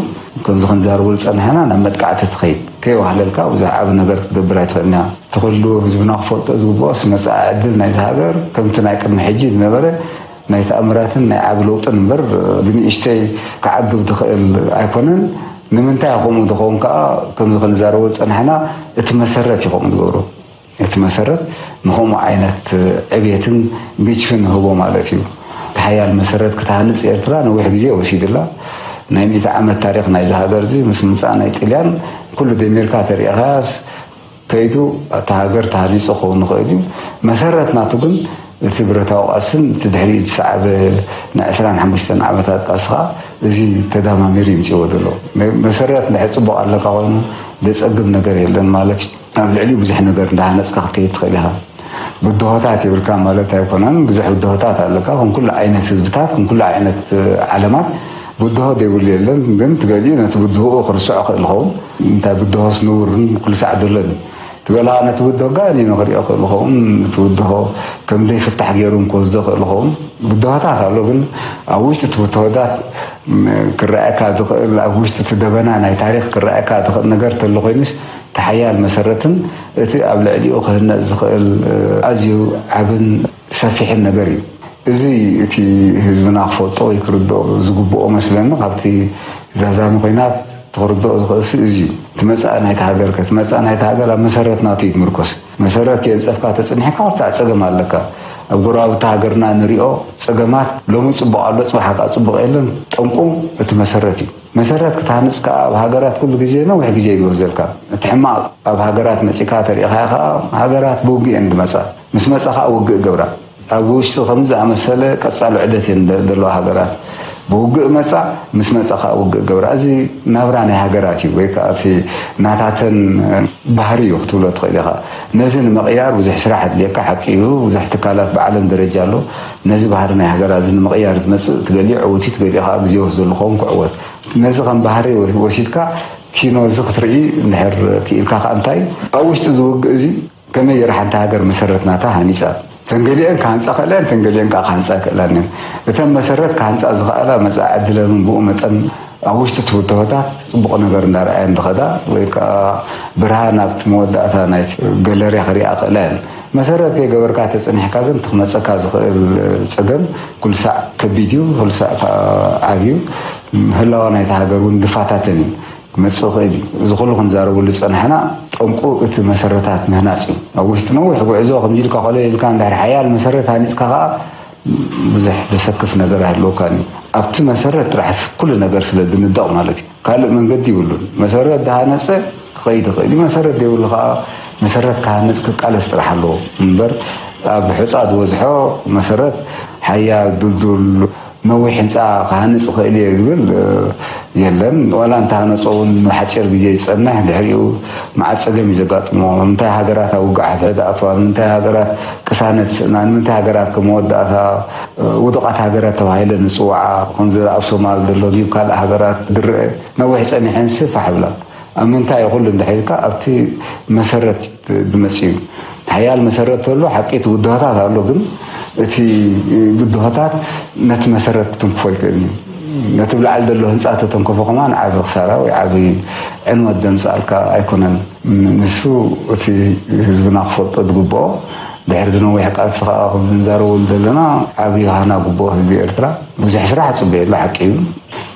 ከምዚ ክንዛረበሉ ዝጸናሕና ናብ መጥቃዕቲ ትኸይድ። ከይዋህለልካ ብዙሕ ዓቢ ነገር ክትገብር ኣይትኽእልን ኢኻ። እቲ ኩሉ ህዝብና ክፈልጦ ዝግብኦስ መጻኢ ዕድል ናይዚ ሃገር ከምቲ ናይ ቅድሚ ሕጂ ዝነበረ ናይ ተኣምራትን ናይ ዓቢ ለውጥን እምበር ብንእሽተይ ክዓግብ ዝኽእል ኣይኮነን። ንምንታይ ከምኡ ዝኸውን ከኣ ከምዚ ክንዛረቦ ዝጸናሕና እቲ መሰረት እዩ ከምኡ ዝገብሮ። እቲ መሰረት ንኸምኡ ዓይነት ዕብየትን ግጭፍን ንህቦ ማለት እዩ። እቲ ሓያል መሰረት ክትሃንጽ ኤርትራ ነዊሕ ግዜ ወሲድላ። ናይ ሚእቲ ዓመት ታሪኽ ናይዚ ሃገር እዚ ምስ ምምጻእ ናይ ጥልያን ኩሉ ደሚርካ ተሪእኻስ ከይዱ እታ ሃገር ተሃኒጹ ክኸውን ይኽእል እዩ። መሰረት ናቱ ግን እቲ ብረታዊ ቃልስን እቲ ድሕሪኡ ዝሰዓበ ናይ ዕስራን ሓሙሽተን ዓመታት ቃልሲ ከኣ እዚ ተዳማሚሩ ይምጽእዎ ዘሎ። መ-፣ መሰረት እንድሕር ጽቡቕ ኣለካ ኮይኑ ዘጸግም ነገር የለን ማለት እዩ። ኣብ ልዕሊኡ ብዙሕ ነገር እንዳሃነጽካ ክትከይድ ትኽእል ኢኻ። ብድሆታት የብልካ ማለት ኣይኮነን። ብዙሕ ብድሆታት ኣለካ። ከም ኩሉ ዓይነት ህዝብታት፣ ከም ኩሉ ዓይነት ዓለማት ብድሆ ዘይብሉ የለን። ግን እቲ ገሊኡ ነቲ ብድሆኡ ክርስዖ ክእል ይኸውን። እንታይ ብድሆስ ንቡርን ኩሉ ሳዕ ዘሎን እዩ። እቲ ገለ ነቲ ብድሆ ጋኒኑ ክሪኦ ክእል ይኸውን። እቲ ብድሆ ከም ዘይፍታሕ ገይሩ እውን ክወስዶ ክእል ይኸውን። ብድሆታት ኣሎ፣ ግን ኣብ ውሽጢ እቲ ብድሆታት ም-፣ ክረኣየካ ዝኽእል፣ ኣብ ውሽጢ እቲ ደበና ናይ ታሪኽ ክረኣየካ ዝኽእል ነገር እንተሎ ኮይኑስ፣ እቲ ሓያል መሰረትን እቲ ኣብ ልዕሊኡ ክህነጽ ዝኽእል፣ እ፣ ኣዝዩ ዓብን ሰፊሕን ነገር እዩ። እዚ እቲ ህዝብና ክፈልጦ ወይ ክርድኦ ዝግብኦ መስለኒ፣ ካብቲ ዛዛሚ ኲናት እቲ ክርድኦ ዝኽእል ሲ እዚ እዩ። እቲ መጻኢ ናይታ ሃገር ከ፣ እቲ መጻኢ ናይታ ሃገር ኣብ መሰረት ናቱ እዩ ዝምርኮስ። መሰረት የንጸፍካ ተጸኒሕካ፣ ክሳዕ ጸገም ኣለካ። ኣብ ጎረባብቲ ሃገርና ንሪኦ ጸገማት፣ ሎሚ ጽቡቕ ኣሎ፣ ጽባሕ ከኣ ጽቡቕ የለን። ጠንቁ እቲ መሰረት እዩ። መሰረት ክትሃንጽ ከኣ ኣብ ሃገራት ኩሉ ግዜ ነዊሕ ግዜ እዩ ዝወስደልካ። እቲ ሕማቕ ኣብ ሃገራት መጺካ ተሪኢኻ ከኣ፣ ሃገራት ብውግእ እየን ዝመጻ። ምስ መጻ ከኣ ውግእ ገብራ። ኣብ ውሽጢ ከምዚ ዝኣመሰለ ቀጻሊ ዑደት እየን ዘ-፣ ዘለዋ ሃገራት። ብውግእ መጻ፣ ምስ መጻ ከኣ ውግእ ገብራ። እዚ ናብራ ናይ ሃገራት እዩ፣ ወይ ከኣ እቲ ናታተን ባህሪ እዩ ክትብሎ ትኽእል ኢኻ። ነዚ ንምቕያር ብዙሕ ስራሕ ኣድልየካ ሓቂ እዩ። ብዙሕ ትካላት ብዓለም ደረጃ ኣሎ። ነዚ ባህሪ ናይ ሃገራት እዚ ንምቕያር ዝመጽእ ትገሊኡ ዕውት እዩ፣ ትገሊኡ ከኣ ግዜ ይወስደሉ ክኸውን ክዕወት። ነዚ ከም ባህሪ ወሲድካ ኪኖ እዚ ክትርኢ እንድሕር ክኢልካ ከኣ እንታይ ኣብ ውሽጢ እዚ ውግእ እዚ ከመይ ገይራ ሓንቲ ሃገር መሰረት ናታ ሃኒጻ? ተንገሊአን ክሃንጻ ክእላ እየን፣ ተንገሊአን ከኣ ክሃንጻ ኣይክእላን እየን። እተን መሰረት ክሃንጻ ዝኸኣላ መጻኢ ዕድለን እውን ብኡ መጠን ኣብ ውሽጢ እቲ ብድሆታት ጽቡቕ ነገር እንዳርኣያ እንድኸዳ ወይ ከኣ ብርሃን ኣብቲ መወዳእታ ናይቲ ገለርያ ክሪኣ ክእላ እየን። መሰረት ከይገበርካ ተጸኒሕካ ግን እቲ ክመጸካ ዝኽእል ጸገም ኩሉ ሳዕ ከቢድ እዩ፣ ኩሉ ሳዕ ከኣ ዓብዩ። ህላወ ናይታ ሃገር እውን ድፋታተን እዩ። ክመጽእ ይኽእል እዩ። እዚ ኩሉ ክንዛረበሉ ዝጸናሕና ጠንቁ እቲ መሰረታት ምህናጽ እዩ። ኣብ ውሽጢ ነዊሕ ጉዕዞ ከምዚ ኢልካ ኮለል ኢልካ እንድሕር ሓያል መሰረት ሃኒጽካ ከኣ ብዙሕ ዘሰክፍ ነገር ኣይህልወካን እዩ። ኣብቲ መሰረት ጥራሕ ኩሉ ነገር ስለ ዝንደቕ ማለት እዩ። ካልእ መንገዲ ይብሉን። መሰረት ዝሃነጸ ክኸይድ ይኽእል እዩ። መሰረት ዘይብሉ ከኣ መሰረት ክሃንጽ ክቃለስ ጥራሕ ኣለዎ እምበር ኣብ ሑጻ ዝበዝሖ መሰረት ሓያል ድልዱል ነዊሕ ህንጻ ክሃንጽ እኽእል እየ ዝብል፣ እ፣ የለን። ዋላ እንተሃነጾ እውን ንሓጺር ግዜ ዝጸንሕ፣ ድሕሪኡ መዓት ጸገም እዩ ዘጋጥሞ። ንምንታይ ሃገራት ኣብ ውግእ ሕድሕድ ኣትዋ? ንምንታይ ሃገራት ቅሳነት ስእና? ንምንታይ ሃገራት ከም መወዳእታ፣ እ፣ ውዱቓት ሃገራት ተባሂለን ዝጽውዓ? ከምዚ ኣብ ሶማል ዘሎ ድዩ ካልእ ሃገራት ዝረአ? ነዊሕ ጸኒሐንሲ ፋሕ ብላ። ኣብ ምንታይ እዩ ኩሉ እንድሕር ኢልካ ኣብቲ መሰረት ዝመጽእ እዩ። ሓያል መሰረት ተሎ ሓቂ እቲ ብድሆታት ኣሎ፣ ግን እቲ ብድሆታት ነቲ መሰረት ክትንክፎ ኣይክእልን እዩ። ነቲ ብላዕሊ ዘሎ ህንጻ ተተንከፎ ከማን ዓቢ ክሳራ ወይ ዓቢ ዕንወት ዘምጽኣልካ ኣይኮነን። ንሱ እቲ ህዝብና ክፈልጦ ዝግብኦ፣ ድሕሪ ዝነዊሕ ቃልሲ ከኣ ከምዚ ንዛረበሉ ዘለና ዓቢ ሃና ግብኦ ህዝቢ ኤርትራ። ብዙሕ ስራሕ ጽበየሉ ሓቂ እዩ።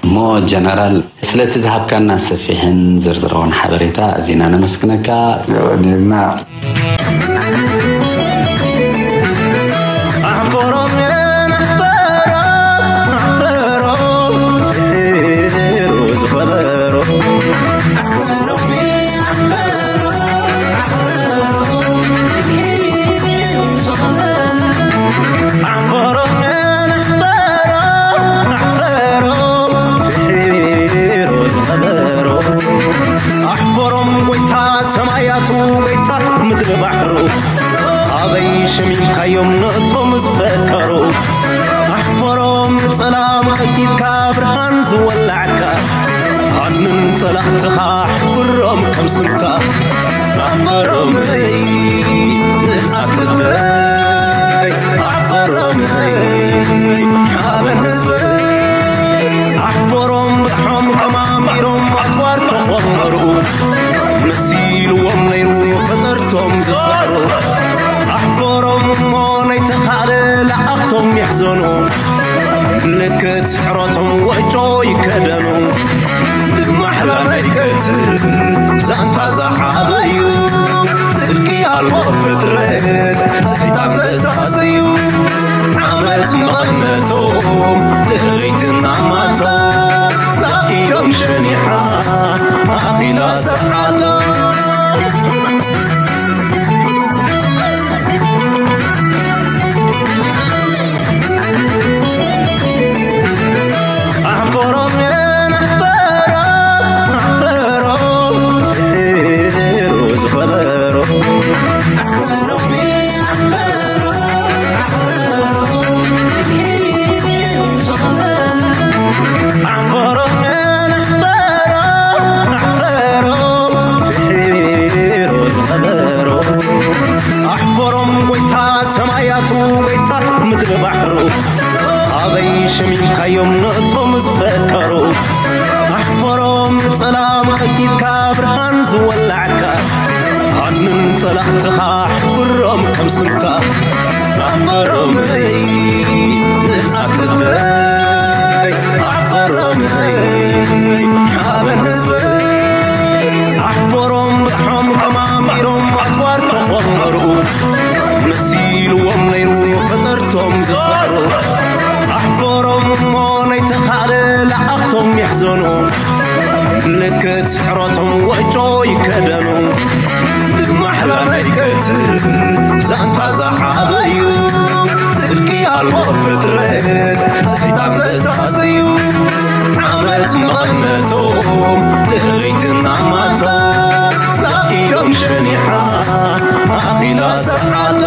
እሞ ጀነራል፣ ስለቲ ዝሃብካና ሰፊሕን ዝርዝራውን ሓበሬታ ኣዚና ነመስግነካ። የቐንየልና። ኣሕፈሮም፣ ኣሕፈሮም፣ ኣሕፈሮም፣ ፍሒሩ ዝኸበሮ። ኣሕፈሮም፣ ኣሕፈሮም፣ ኣሕፈሮም፣ ፍሒሩ ዝኸበሮ። ኣሕፈሮም፣ ኣሕፈሮም፣ ኣሕፈሮም፣ ፍሒሩ ዝኸበሮ። ኣሕፈሮም ጎይታ ሰማያቱ፣ ጎይታ ምድሪ ባሕሩ፣ ኣበይ ሸሚምካዮም ነቶም ዝፈከሩ? ኣሕፈሮም ንጸላም ቀንጢጥካ ብርሃን ዝወላዕካ፣ ሃድንን ጸላእትኻ ኣሕፍሮም ከም ስምካ። ኣሕፈሮመይ ንኣክልበይ፣ ኣሕፈሮመይ ሓበን ህዝበይ። ኣሕፈሮም ብዝሖም ቀማሚሮም ኣጽዋር ተኾመሩ፣ መሲልዎም ነይሩ ፈጠርቶም ዝሰሩ። ኣሕፈሮም እሞ ናይተኻእለ ለኣኽቶም ይሕዘኑ፣ ምልክት ስሕረቶም ወጮ ይከደኑ። ብማሕላ ናይ ቀትሪ ዛንታ ዝዓበዩ፣ ጽድቂ ኣልቦ ፍጥረት ሰይጣን ዘሳስዩ፣ ዓመጽ መቐነቶም ንርኢትና ማታ፣ ዛፍ ኢሎም ሸኒሓ ኣኺላ ሰዓታ። ኣሕፈሮም፣ ኣሕፈሮም፣ ኣሕፈሮም፣ ፍሒሩ ዝኸበሮ። ኣሕፈሮም፣ ኣሕፈሮም፣ ኣሕፈሮም፣ ፍሒሩ ዝኸበሮ። ኣሕፈሮም ጎይታ ሰማያቱ፣ ጎይታ ምድሪ ባሕሩ፣ ኣበይ ሸሚምካዮም ነቶም ዝፈከሩ? ኣሕፈሮም ንጸላም ቀንጢጥካ ብርሃን ዝወላዕካ፣ ሃድንን ጸላእትኻ ኣሕፍሮም ከም ስምካ። ኣሕፈሮመይ ንኣክልበይ፣ ኣሕፈሮመይ ሓበን ህዝበይ። ኣሕፈሮም ብዝሖም ቀማሚሮም ኣጽዋር ተኾመሩ፣ መሲልዎም ነይሩ ፈጠርቶም ዝሰሩ። ኣሕፈሮም እሞ ናይተኻእለ ለኣኽ ቶም ይሕዘኑ ምልክት ስሕረቶም ወጮ ይከደኑ። ብማሕላ ናይ ቀትር ዛንታ ዝዓበዩ ጽድቂ ኣልቦ ፍጥረት ሰይጣን ዘሳሰዩ። ዓመፅ መቐነቶም ንእሪትና ማታ ዛፊሮም ሸኒሓ ኣኺላ ሰዓታ።